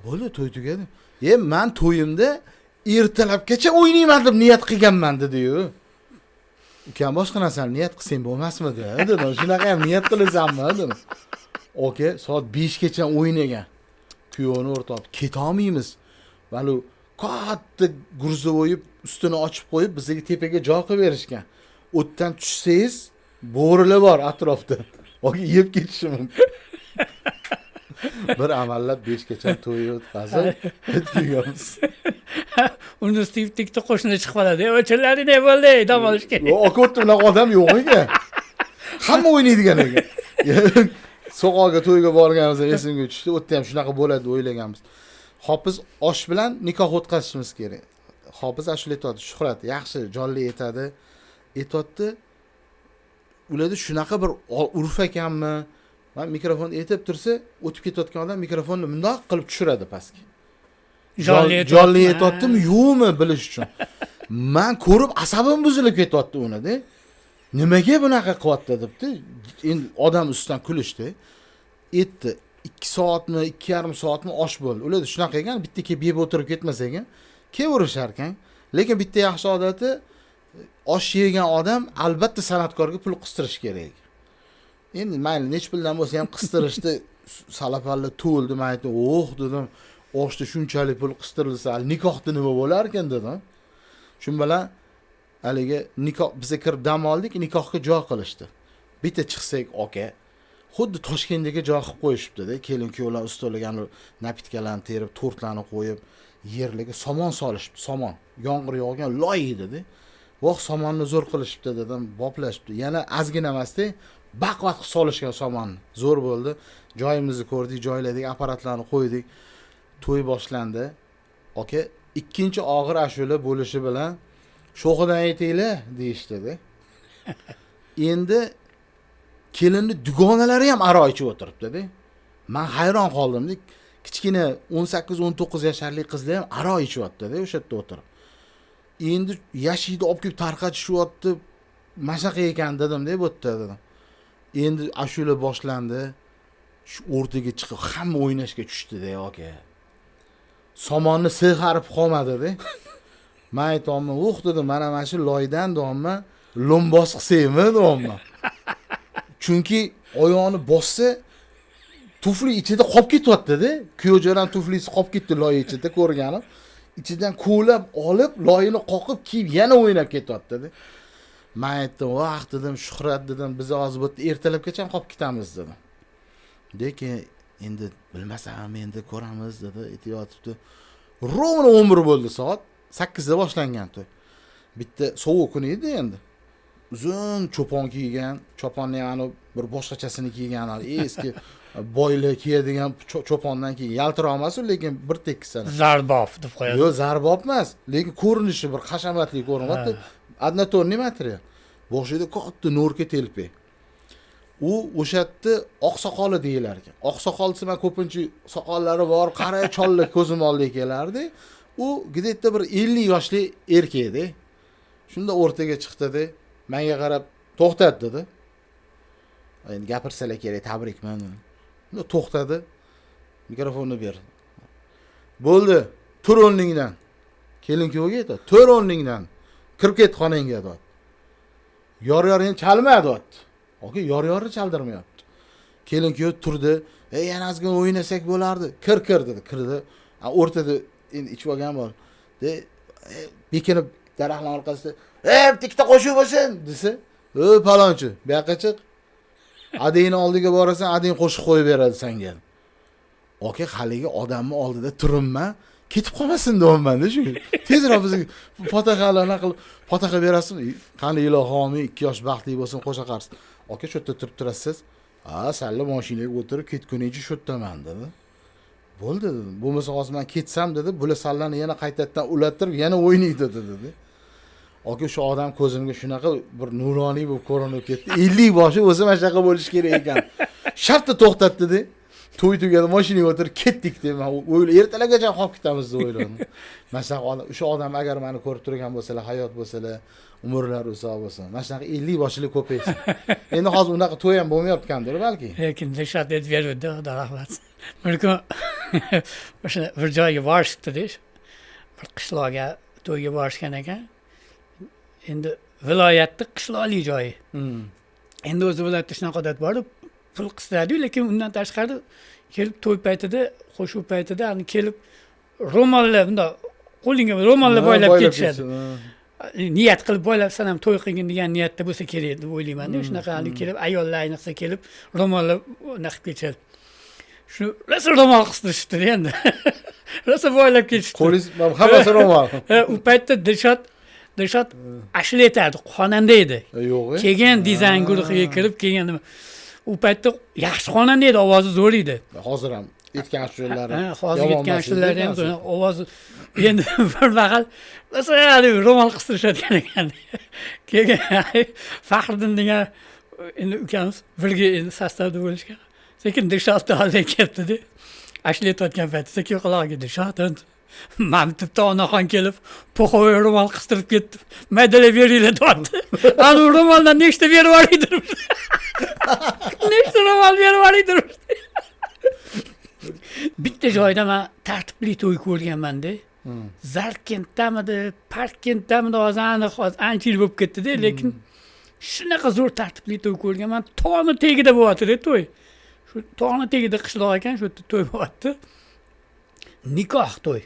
Bo'ldi, to'y tugadi. E, men to'yimda ertalabgacha o'ynayman deb niyat qilganman dedi-yu. Ukam boshqa narsani niyat qilsang bo'lmasmidi dedim. Shunaqa ham niyat qilasanmi dedim. Oka, soat 5 gacha o'ynagan. Kuyovni o'rtoq keta olmaymiz. Valu katta gurzi qo'yib, ustini ochib qo'yib, bizga tepaga joy qilib berishgan. O'tdan tushsangiz Bo'rilar bor atrofda. Aka yeb ketishi mumkin. Bir amallab 5 gacha to'y o'tkazib kelganmiz. Uni ustiga bitta ikkita qo'shni chiqib qoladi. O'chirlari ne bo'ldi? Dam olish kerak. Yo'q, aka o'tdi unaqa odam yo'q ekan. Hamma o'ynaydigan ekan. So'qoqga to'yga borganimizda esimga tushdi. U yerda ham shunaqa bo'ladi deb o'ylaganmiz. Hofiz osh bilan nikoh o'tkazishimiz kerak. Hofiz ashula aytadi, Shuhrat yaxshi jonli aytadi. Aytadi. Ularda shunaqa bir urf ekanmi? Man mikrofon aytib tursa, o'tib ketayotgan odam mikrofonni bundoq qilib tushiradi pastga. Jonli aytyaptimi, yo'qmi bilish uchun. Man ko'rib asabim buzilib ketyapti uni-da. Nimaga bunaqa qilyapti debdi. Endi odam ustidan kulishdi. Aytdi, 2 soatmi, 2,5 soatmi osh bo'ldi. Ularda shunaqa ekan, bitta kelib yeb o'tirib ketmas ekan, kelaverishar ekan. Lekin bitta yaxshi odati, osh yegan odam albatta san'atkorga pul qistirish kerak. Endi mayli, nech puldan bo'lsa ham qistirishdi. Salapalla to'ldi. Men aytdim, "Oh" dedim. Oshda shunchalik pul qistirilsa, hali nikohda nima bo'lar ekan dedim. Shu bilan haligi nikoh biza kirib dam oldik, nikohga joy qilishdi. Bitta chiqsak, aka, xuddi Toshkentdagi joy qilib qo'yishibdi-da. Kelin kuyovlar ustoliga napitkalarni terib, tortlarni qo'yib, yerlarga somon solishibdi, somon. Yomg'ir yog'gan loy edi-da. Voh, somonni zo'r qilishibdi dedim, boplashibdi. Yana ozgina emasda, baqvat qilib solishgan somonni. Zo'r bo'ldi. Joyimizni ko'rdik, joyladik, apparatlarni qo'ydik. To'y boshlandi. Aka, ikkinchi og'ir ashula bo'lishi bilan sho'xidan aytinglar deyishdi-da. Endi kelinni dugonalari ham aroq ichib o'tiribdi-da. Men hayron qoldim-da. Kichkina 18-19 yasharli qizlar ham aroq ichyapti-da o'sha yerda o'tirib. Endi yashikni olib kelib tarqatishyapti. Mashaqa ekan dedim-da, bu yerda dedim. Endi ashula boshlandi. Shu o'rtaga chiqib hamma o'ynashga tushdi-da, aka. Somonni sig'arib qolmadi-da. Men aytyapman, "Uh" dedim, mana shu loydan deyapman, lombos qilsaymi deyapman. Chunki oyog'ini bossa tufli ichida qolib ketyapti-da. Kuyovjo'ram tuflisi qolib ketdi loy ichida ko'rganim. Ichidan ko'lab olib, loyini qoqib kiyib yana o'ynab ketyapti-da. Men aytdim, "Vah" dedim, "Shuhrat" dedim, biz hozir bu yerda ertalabgacha qolib ketamiz dedim. Lekin endi bilmasam, endi ko'ramiz dedi, aytayotibdi. Ровно 11 bo'ldi soat. 8 da boshlangan to'y. Bitta sovuq kun edi endi. Uzun chopon kiygan, choponni ham bir boshqachasini kiygan, eski boylar kiyadigan chopondan kiygan. Yaltiroq emas u, lekin bir tekisini. Zarbof deb qo'yadi. Yo'q, zarbof emas, lekin ko'rinishi bir hashamatli ko'rinyapti. Однотонный material. Boshida katta norka telpak. U o'sha yerda oqsoqoli deyilar ekan. Oqsoqol desa men ko'pincha soqollari bor, qara chollar ko'zim oldiga kelardi. U где-то bir 50 yoshli erkak edi. Shunda o'rtaga chiqdi-da, menga qarab to'xtat dedi. Endi gapirsalar kerak, tabrikman. Unda to'xtadi. Mikrofonni berdi. Bo'ldi, tur o'rningdan. Kelin kuyovga aytadi, tur o'rningdan. Kirib ket xonangga dedi. Yor yorini chalma deyapti. Aka, yor yorini chaldirmayapti. Kelin kuyov turdi. "Ey, yana ozgina o'ynasak bo'lardi." Kir, kir dedi. Kirdi. O'rtada endi ichib olgan bor. De, bekinib daraxtlar orqasida, "Ey, bitta ikkita qo'shiq bo'lsin" desa, "Ey, palonchi, bu yoqqa chiq. Adingni oldiga borasan, ading qo'shiq qo'yib beradi senga." Aka, haligi odamni oldida turibman, ketib qolmasin deyapman-da shu. Tezroq bizga fotihalarni qilib, fotiha berasizmi? Qani ilohi, 2 yosh baxtli bo'lsin, qo'sha qarsin. Aka, shu yerda turib turasiz. Ha, salla mashinaga o'tirib ketguningcha shu yerdaman dedi. Bo'ldi dedim. Bo'lmasa hozir men ketsam dedi, bular sallani yana qaytadan ulattirib, yana o'ynaydi dedi. Aka, o'sha odam ko'zimga shunaqa bir nuroniy bo'lib ko'rinib ketdi. 50 boshi o'zi mana shunaqa bo'lishi kerak ekan. Shartta to'xtatdi-da. To'y tugadi, mashinaga o'tirib ketdik deb men o'yla, ertalabgacha qolib ketamiz deb o'yladim. Mana shunaqa odam, o'sha odam agar meni ko'rib turgan bo'lsalar, hayot bo'lsalar, umrlari uzoq bo'lsin. Mana shunaqa 50 boshli ko'paysin. Endi hozir unaqa to'y ham bo'lmayotgandir balki. Lekin Dilshod aytib beruvdi, Xudo rahmat. Bir kun o'sha bir joyga borishibdi-da, bir qishloqqa to'yga borishgan ekan. Endi viloyatda qishloqli joyi. Endi o'zi viloyatda shunaqa odat bor, pul qistiradi, lekin undan tashqari kelib to'y paytida, qo'shuv paytida kelib ro'mollar bundoq qo'lingga ro'mollar boylab ketishadi. Niyat qilib boylab san ham to'y qilgin degan niyatda bo'lsa kerak deb o'ylayman-da. Shunaqa haligi kelib ayollar ayniqsa kelib ro'mollar unaqa qilib ketishadi. Shu rosa ro'mol qistirishibdi endi. Rosa boylab ketishdi. Qo'lingiz hammasi ro'mol. U paytda Dilshod ashula aytardi, xonanda edi. Yo'q. Keyin dizayn guruhiga kirib, keyin u paytda yaxshi xonanda edi, ovozi zo'r edi. Hozir ham aytgan ashulalari. Hozir aytgan ashulalari ham ovozi endi bir mahal rosa ro'mol qistirishadigan ekan. Keyin Faxriddin degan endi ukamiz birga endi sostavda bo'lishgan. Sekin Dilshodni oldiga kelibdi-da. Ashula aytayotgan paytda sekin qulog'iga Dilshod mana bitta onaxon kelib po'xovoy ro'mol qistirib ketdi. Maydalab beringlar deyapti. Ana ro'moldan nechta berib yuboring. Nechta ro'mol berib yuboring. Bitta joyda men tartibli to'y ko'rganman-da. Zarkentdamidi, Parkentdamidi, hozir aniq hozir ancha yil bo'lib ketdi-da, lekin shunaqa zo'r tartibli to'y ko'rganman. Tog'ni tagida bo'lyapti-da to'y. Shu tog'ni tagida qishloq ekan, shu yerda to'y bo'lyapti. Nikoh to'y.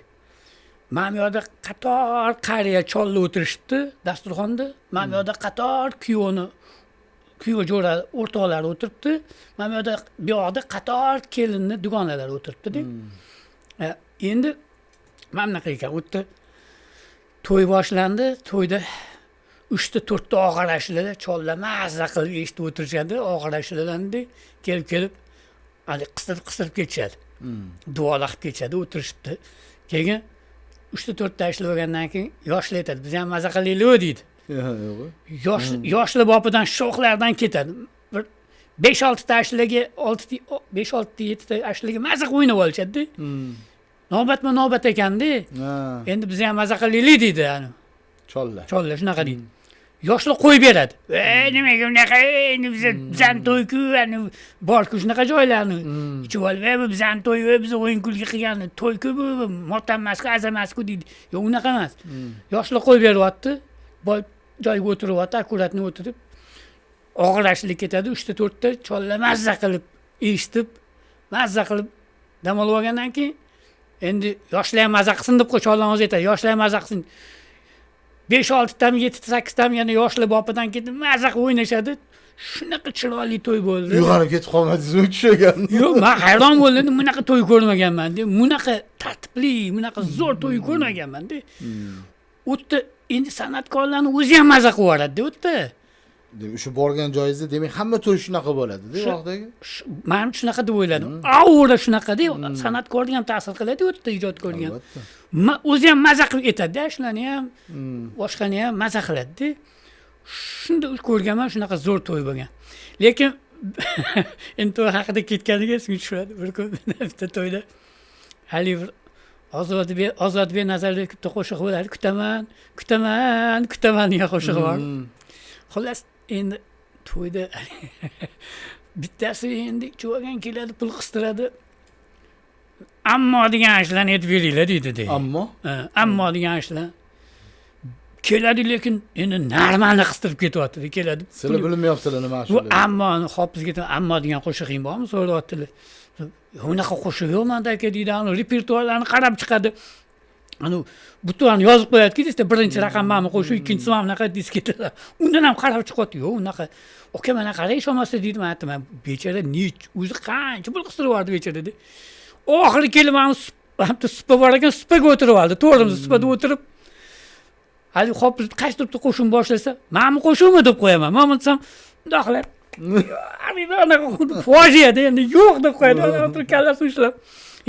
Mana bu yerda qator qariya chollar o'tirishibdi dasturxonda. Mana bu yerda qator kuyovni, kuyov jo'ra o'rtoqlari o'tiribdi. Mana bu yerda bu yoqda qator kelinni dugonalari o'tiribdi-da. Endi mana bunaqa ekan, u yerda to'y boshlandi. To'yda 3 ta 4 ta og'ir ashulalar chollar mazza qilib eshitib o'tirishadi, og'ir ashulalarni kelib hali qistirib ketishadi. Duolar qilib ketishadi, o'tirishibdi. Keyin 3 ta 4 ta ashula bo'lgandan keyin yoshlar aytadi, biz ham maza qilaylik deydi. Yo'q. Yoshlar bopidan sho'xlardan ketadi. Bir 5-6 ta ashulaga, 5-6 ta 7 ta ashulaga maza qilib o'ynab olishadi. Navbatma navbat ekanda. Endi biz ham maza qilaylik deydi. Chollar. Chollar shunaqa deydi. Yoshlar qo'yib beradi. Nimaga unaqa, endi bizani to'y-ku, bor-ku shunaqa joylarni. Ichib olib, bu bizani to'y, biz o'yin kulgi qilgan to'y-ku bu, motam emas-ku, aza emas-ku deydi. Yo'q, unaqa emas. Yoshlar qo'yib beryapti. Boy joyiga o'tiryapti, akkuratni o'tirib. Og'ir ashlik ketadi, 3 ta 4 ta chollar mazza qilib eshitib, mazza qilib dam olib olgandan keyin endi yoshlar ham maza qilsin deb chollar o'zi aytadi, yoshlar ham maza qilsin. 5-6 tami, 7 ta 8 tami yana yoshlar bopidan ketib maza qilib o'ynashadi. Shunaqa chiroyli to'y bo'ldi. Uyg'onib ketib qolmadingizmi tushagan? Yo'q, men hayron bo'ldim, bunaqa to'y ko'rmaganman deb. Bunaqa tartibli, bunaqa zo'r to'y ko'rmaganman deb. U yerda endi san'atkorlarni o'zi ham maza qilib yuboradi-da u yerda. Demak, o'sha borgan joyingizda demak hamma to'y shunaqa bo'ladi-da, vaqtdagi. Men shunaqa deb o'yladim. Aura shunaqa-da, san'atkorga ham ta'sir qiladi u yerda, ijodkorga ham. O'zi ham maza qilib aytadi-da, shularni ham, boshqani ham maza qiladi-da. Shunda ko'rganman, shunaqa zo'r to'y bo'lgan. Lekin endi to'y haqida ketganiga esimga tushadi. Bir kun bitta to'yda hali bir Ozodbek Nazarbek bitta qo'shig'i bo'ladi. Kutaman, kutaman, kutaman degan qo'shig'i bor. Xullas, endi to'yda bittasi endi ichib olgan keladi, pul qistiradi. Ammo degan ashulani aytib beringlar deydi deydi. Ammo? Ammo degan ashula keladi, lekin endi normalni qistirib ketyapti, keladi. Sizlar bilmayapsizlar nima ashula. Bu ammoni hofizga ammo degan qo'shig'ing bormi so'rayaptilar. Unaqa qo'shiq yo'q menda aka deydi, ana repertuarlarni qarab chiqadi. Ana butun yozib qo'yadiki, işte birinchi raqam mana qo'shiq, ikkinchisi mana bunaqa disketlar. Undan ham qarab chiqyapti. Yo'q, unaqa. Aka mana qarang, ishonmasa deydi, men aytdim, bechora nech o'zi qancha pul qistirib yubordi bechora dedi. Oxiri kelib mana supa bor ekan, supaga o'tirib oldi. To'g'rimiz supada o'tirib hali hofiz qaysi turibdi qo'shiqni boshlasa, mana bu qo'shiqmi deb qo'yaman. Men desam, bundoq qilib, fojiada endi yo'q deb qo'yadi. O'tirib kallasini ushlab.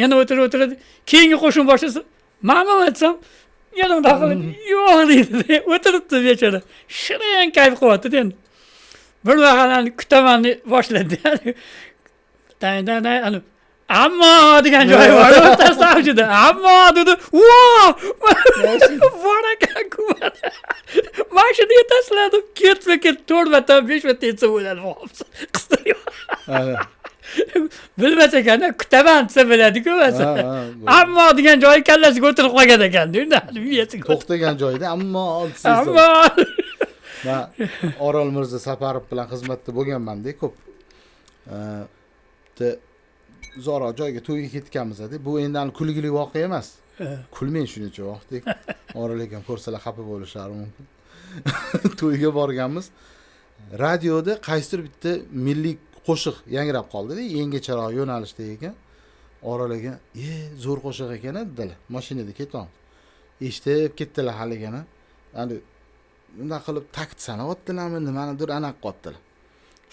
Yana o'tirib o'tiradi. Keyingi qo'shiqni boshlasa, mana desam, yana bundoq qilib, yo'q deydi. O'tiribdi bechora. Shirin kayf qilyapti endi. Bir mahal kutaman boshladi. Tan ammo degan joyi bor, o'rtasida avjida. Ammo dedi. Vo! Bor ekan-ku. Mana shuni yetasizlar deb ketma-ket 4 marta, 5 marta aytsa bo'ladi. Qistirib. Bilmas ekan-da, kutaman desa biladi-ku masalan. Ammo degan joyi kallasiga o'tirib qolgan ekan-da, unda miyasiga. To'xtagan joyida ammo desa. Ammo. Men Orol Mirzo Saparov bilan xizmatda bo'lganman-da ko'p. Uzoqroq joyga to'yga ketganmiz-da. Bu endi kulgili voqea emas. Kulmang shuncha vaqt. Orol akam ko'rsalar xafa bo'lishlari mumkin. To'yga borganmiz. Radioda qaysidir bitta milliy qo'shiq yangrab qoldi-da, yangicharoq yo'nalishda ekan. Orol aka, zo'r qo'shiq ekan dedilar. Mashinada ketamiz. Eshitib ketdilar haligini. Hali bunday qilib takt sanayaptilarmi, nimanidir anaqa qilyaptilar.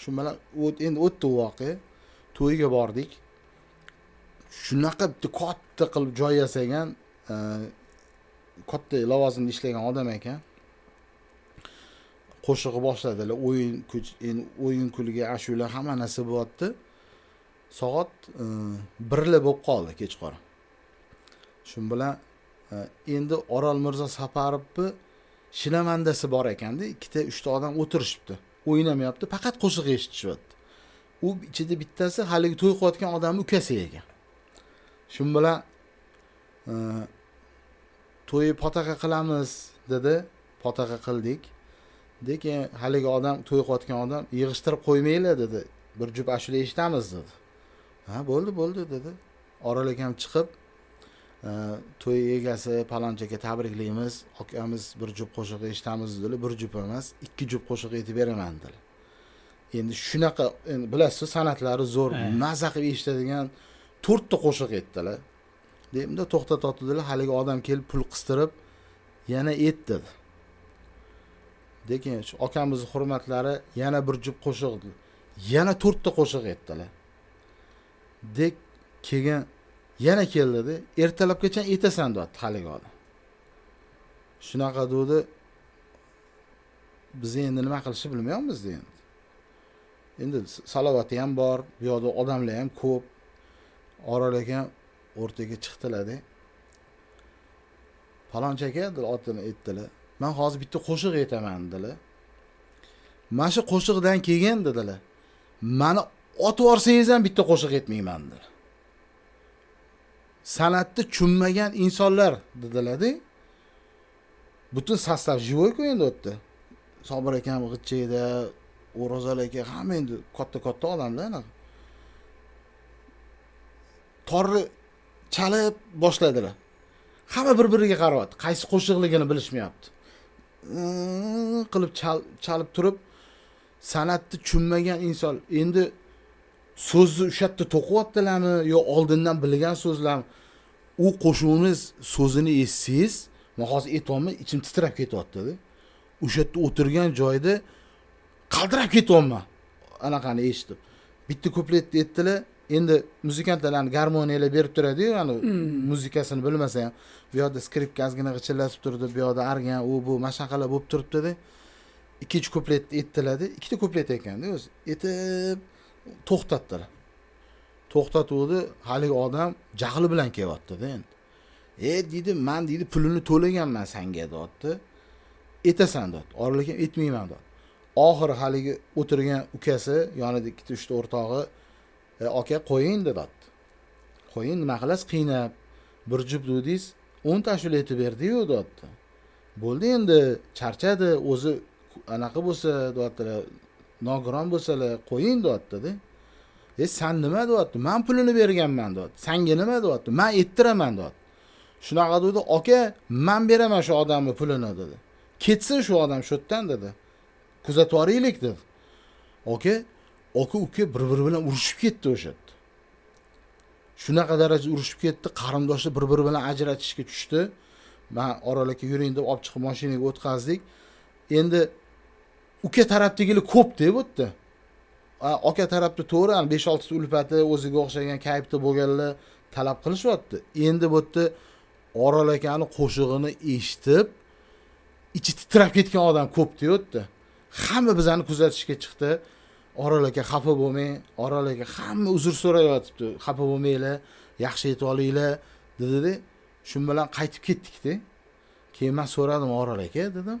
Shu bilan endi o'tdi u voqea. To'yga bordik. Shunaqa bitta katta qilib joy yasagan, katta lavozimda ishlagan odam ekan. Qo'shig'i boshladilar, o'yin endi o'yin kulgi, ashula hamma narsa bo'lyapti. Soat 1 bo'lib qoldi kechqurun. Shu bilan endi Orol Mirzo Saparovni shinamandasi bor ekanda, ikkita, uchta odam o'tirishibdi. O'ynamayapti, faqat qo'shiq eshitishyapti. U ichida bittasi haligi to'y qilayotgan odamning ukasi ekan. Shu bilan to'yi potaqa qilamiz dedi, potaqa qildik. Lekin haligi odam, to'y qilayotgan odam yig'ishtirib qo'ymanglar dedi. Bir jup ashula eshitamiz dedi. Ha, bo'ldi, bo'ldi dedi. Orol akam chiqib, to'y egasi palonchaga tabriklaymiz, akamiz bir jup qo'shiq eshitamiz dedilar. Bir jup emas, 2 jup qo'shiq aytib beraman dedilar. Endi shunaqa, endi bilasiz, san'atlari zo'r, maza qilib eshitadigan 4 ta qo'shiq aytdilar. Demda to'xtatadilar, haligi odam kelib pul qistirib yana ayt dedi. Lekin shu akamizning hurmatlari yana bir jup qo'shiq, yana 4 ta qo'shiq aytdilar. Dek keyin yana keldi, ertalabgacha aytasan deyapti haligi odam. Shunaqa dedi. Biz endi nima qilishni bilmayapmiz endi. Endi salovati ham bor, bu yoqda odamlar ham ko'p. Orol akam o'rtaga chiqdilar-da. Palonchi aka dedilar, otini aytdilar. Men hozir bitta qo'shiq aytaman dedilar. Mana shu qo'shiqdan keyin dedilar, meni otib yuborsangiz ham bitta qo'shiq aytmayman dedilar. San'atni tushunmagan insonlar dedilar-da. Butun sostav живой-ku endi o'tdi. Sobir akam g'itchayda, O'rozal aka hamma endi katta-katta odamlar anaqa. Torni chalib boshladilar. Hamma bir-biriga qarayapti. Qaysi qo'shiqligini bilishmayapti. Qilib chalib turib, san'atni tushunmagan inson endi so'zni o'sha yerda to'qiyaptilarmi yo oldindan bilgan so'zlarmi? U qo'shiqni so'zini eshitsangiz, men hozir aytyapman, ichim titrab ketyapti-da. O'sha yerda o'tirgan joyda qaltirab ketyapman. Anaqani eshitib. Bitta kupletni aytdilar. Endi muzikantlarni garmoniyalar berib turadi-yu, ya'ni muzikasini bilmasa ham, bu yoqda skripka ozgina g'ichillatib turdi, bu yoqda argan, u bu mashinqalar bo'lib turibdi-da. Ikkinchi kupletni aytdilar-da, ikkita kuplet ekanda o'zi. Aytib to'xtatdilar. To'xtatuvdi, haligi odam jahli bilan kelyapti-da endi. Deydi, men deydi, pulini to'laganman senga deyapti. Aytasan deyapti. Orol akam aytmayman deyapti. Oxiri haligi o'tirgan ukasi, yonida ikkita uchta o'rtog'i, aka qo'ying deyapti. Qo'ying, nima qilasiz qiynab? Bir jup dedingiz, 10 ta ashula aytib berdi-yu deyapti. Bo'ldi endi, charchadi, o'zi anaqa bo'lsa deyaptilar, nogiron bo'lsalar qo'ying deyapti-da. Sen nima deyapti? Men pulini berganman deyapti. Senga nima deyapti? Men ayttiraman deyapti. Shunaqa dedi, aka, men beraman shu odamning pulini dedi. Ketsin shu odam shu yerdan dedi. Kuzatib yuboraylik dedi. Aka, uka bir-biri bilan urushib ketdi o'sha yerda. Shunaqa darajada urushib ketdi, qarindoshlar bir-biri bilan ajratishga tushdi. Men Orol aka yuring deb olib chiqib mashinaga o'tkazdik. Endi uka tarafdagilar ko'p deb o'tdi. Aka tarafda to'g'ri, 5-6 ta ulfati o'ziga o'xshagan kayfda bo'lganlar talab qilishyapti. Endi bu yerda Orol akani qo'shig'ini eshitib ichi titrab ketgan odam ko'p deyapti. Hamma bizani kuzatishga chiqdi. Orol aka xafa bo'lmang, Orol aka hamma uzr so'rayotibdi. Xafa bo'lmanglar, yaxshi yetib olinglar dedi-da. Shu bilan qaytib ketdik-da. Keyin men so'radim Orol aka dedim.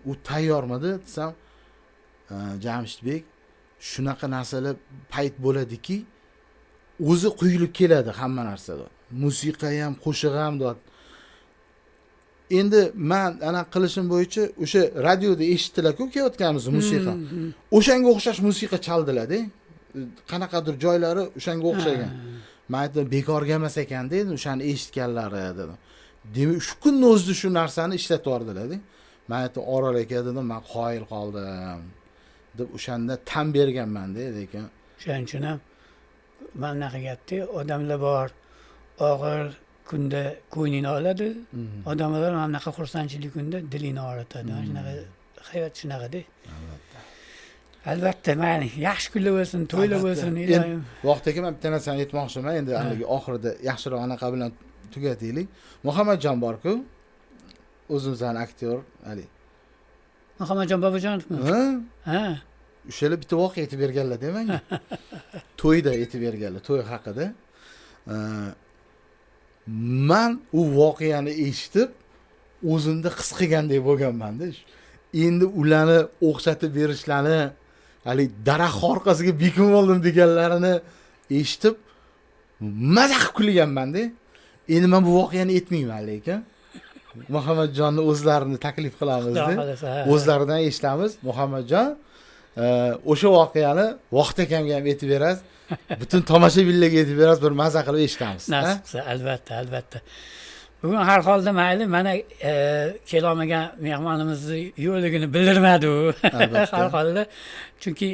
U tayyormidi desam, Jamshidbek shunaqa narsalar payt bo'ladiki, o'zi quyilib keladi hamma narsa. Musiqa ham, qo'shiq ham deyapti. Endi men ana qilishim bo'yicha o'sha radioda eshitdilar-ku kelayotganimiz musiqa. O'shanga o'xshash musiqa chaldilar-da. Qanaqadir joylari o'shanga o'xshagan. Men aytdim, bekorga emas ekan dedim, o'shani eshitganlari dedim. Demak, shu kunni o'zida shu narsani ishlatib yubordilar-da. Man aytdim, Orol aka, dedim, man qoyil qoldim deb o'shanda tan berganmanda, lekin O'shaning uchun ham mana bunaqa gapda, odamlar bor, og'ir kunda ko'nglingni oladi, odamlar mana bunaqa xursandchilik kunda dilingni og'ritadi. Mana shunaqa hayot, shunaqada. Albatta. Albatta, mayli, yaxshi kunlar bo'lsin, to'ylar Albatta. bo'lsin, iloyim. Vohid aka, man bitta narsani aytmoqchiman endi, haligi oxirida yaxshiroq anaqa bilan tugataylik. Muhammadjon borku, o'zimizni aktyor haligi. Muhammadjon Bobojonovmi? Ha? Ha. O'shalar bitta voqea aytib berganlar-da manga, to'yda aytib berganlar, to'y haqida. Man u voqeani eshitib, o'zimda his qilgandek bo'lganmanda. Endi ularni o'xshatib berishlarini, haligi daraxt orqasiga bekinib oldim deganlarini eshitib, maza qilib kulganmanda. Endi man bu voqeani aytmayman, lekin Muhammadjonni o'zlarini taklif Xudo qilamizda, xohlasa, ha. o'zlaridan eshitamiz. Muhammadjon, o'sha voqeani Vohid akamga ham aytib berasiz, butun tomoshabinlarga aytib berasiz, bir maza qilib eshitamiz, ha? Nasib qilsa, albatta, albatta. Bugun har holda mayli, mana kelolmagan mehmonimizni yo'qligini bildirmadi u. Albatta. Har holda, chunki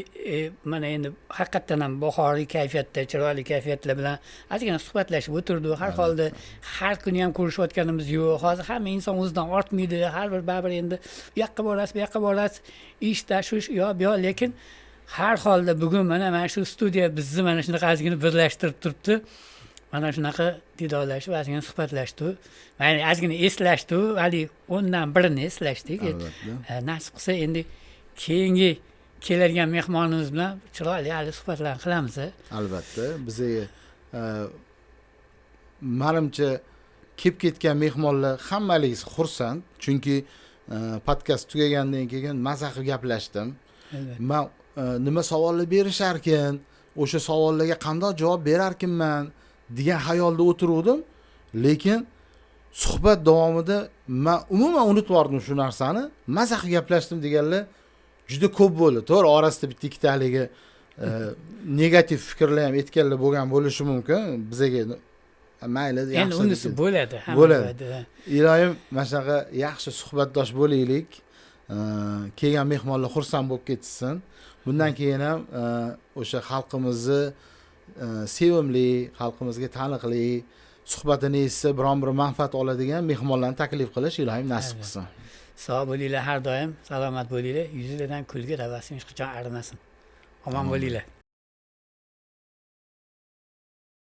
mana endi haqiqatdan ham bahoriy kayfiyatda, chiroyli kayfiyatlar bilan ozgina suhbatlashib o'tirdik. Har holda har kuni ham ko'rishayotganimiz yo'q. Hozir hamma inson o'zidan ortmaydi, har bir, baribir endi u yoqqa borasiz, bu yoqqa borasiz, ish, tashvish, u yoq bu yoq, lekin har holda bugun mana shu studiya bizni mana shunaqa ozgina birlashtirib turibdi. Mana shunaqa diydorlashib, ozgina suhbatlashdik, mayli, ozgina eslashdik, haligi o'ndan birini eslashdik. Albatta. Nasib qilsa, endi keyingi keladigan mehmonimiz bilan chiroyli hali suhbatlar qilamiz, a? Albatta, bizga manimcha kelib ketgan mehmonlar hammaligisi xursand, chunki podkast tugagandan keyin maza qilib gaplashdim. Man nima savollar berisharkin, o'sha savollarga qandoq javob berarkinman degan xayolda o'tiruvdim, lekin suhbat davomida man umuman unutib yubordim shu narsani. Maza qilib gaplashdim deganlar juda ko'p bo'ldi. To'g'ri, orasida bitta ikkita haligi negativ fikrlar ham aytganlar bo'lgan bo'lishi mumkin bizaga, mayli, Endi yaxshi unisi deb. bo'ladi hamma Bo'ladi. joyda. Iloyim, mana shunaqa yaxshi suhbatdosh bo'laylik. Kelgan mehmonlar xursand bo'lib ketishsin. Bundan keyin ham o'sha xalqimizni sevimli, xalqimizga taniqli, suhbatini eshitsa biron bir manfaat oladigan mehmonlarni taklif qilish iloyim nasib qilsin. Sog' bo'linglar, har doim salomat bo'linglar, yuzinglardan kulgi tabassum hech qachon arimasin. Omon bo'linglar.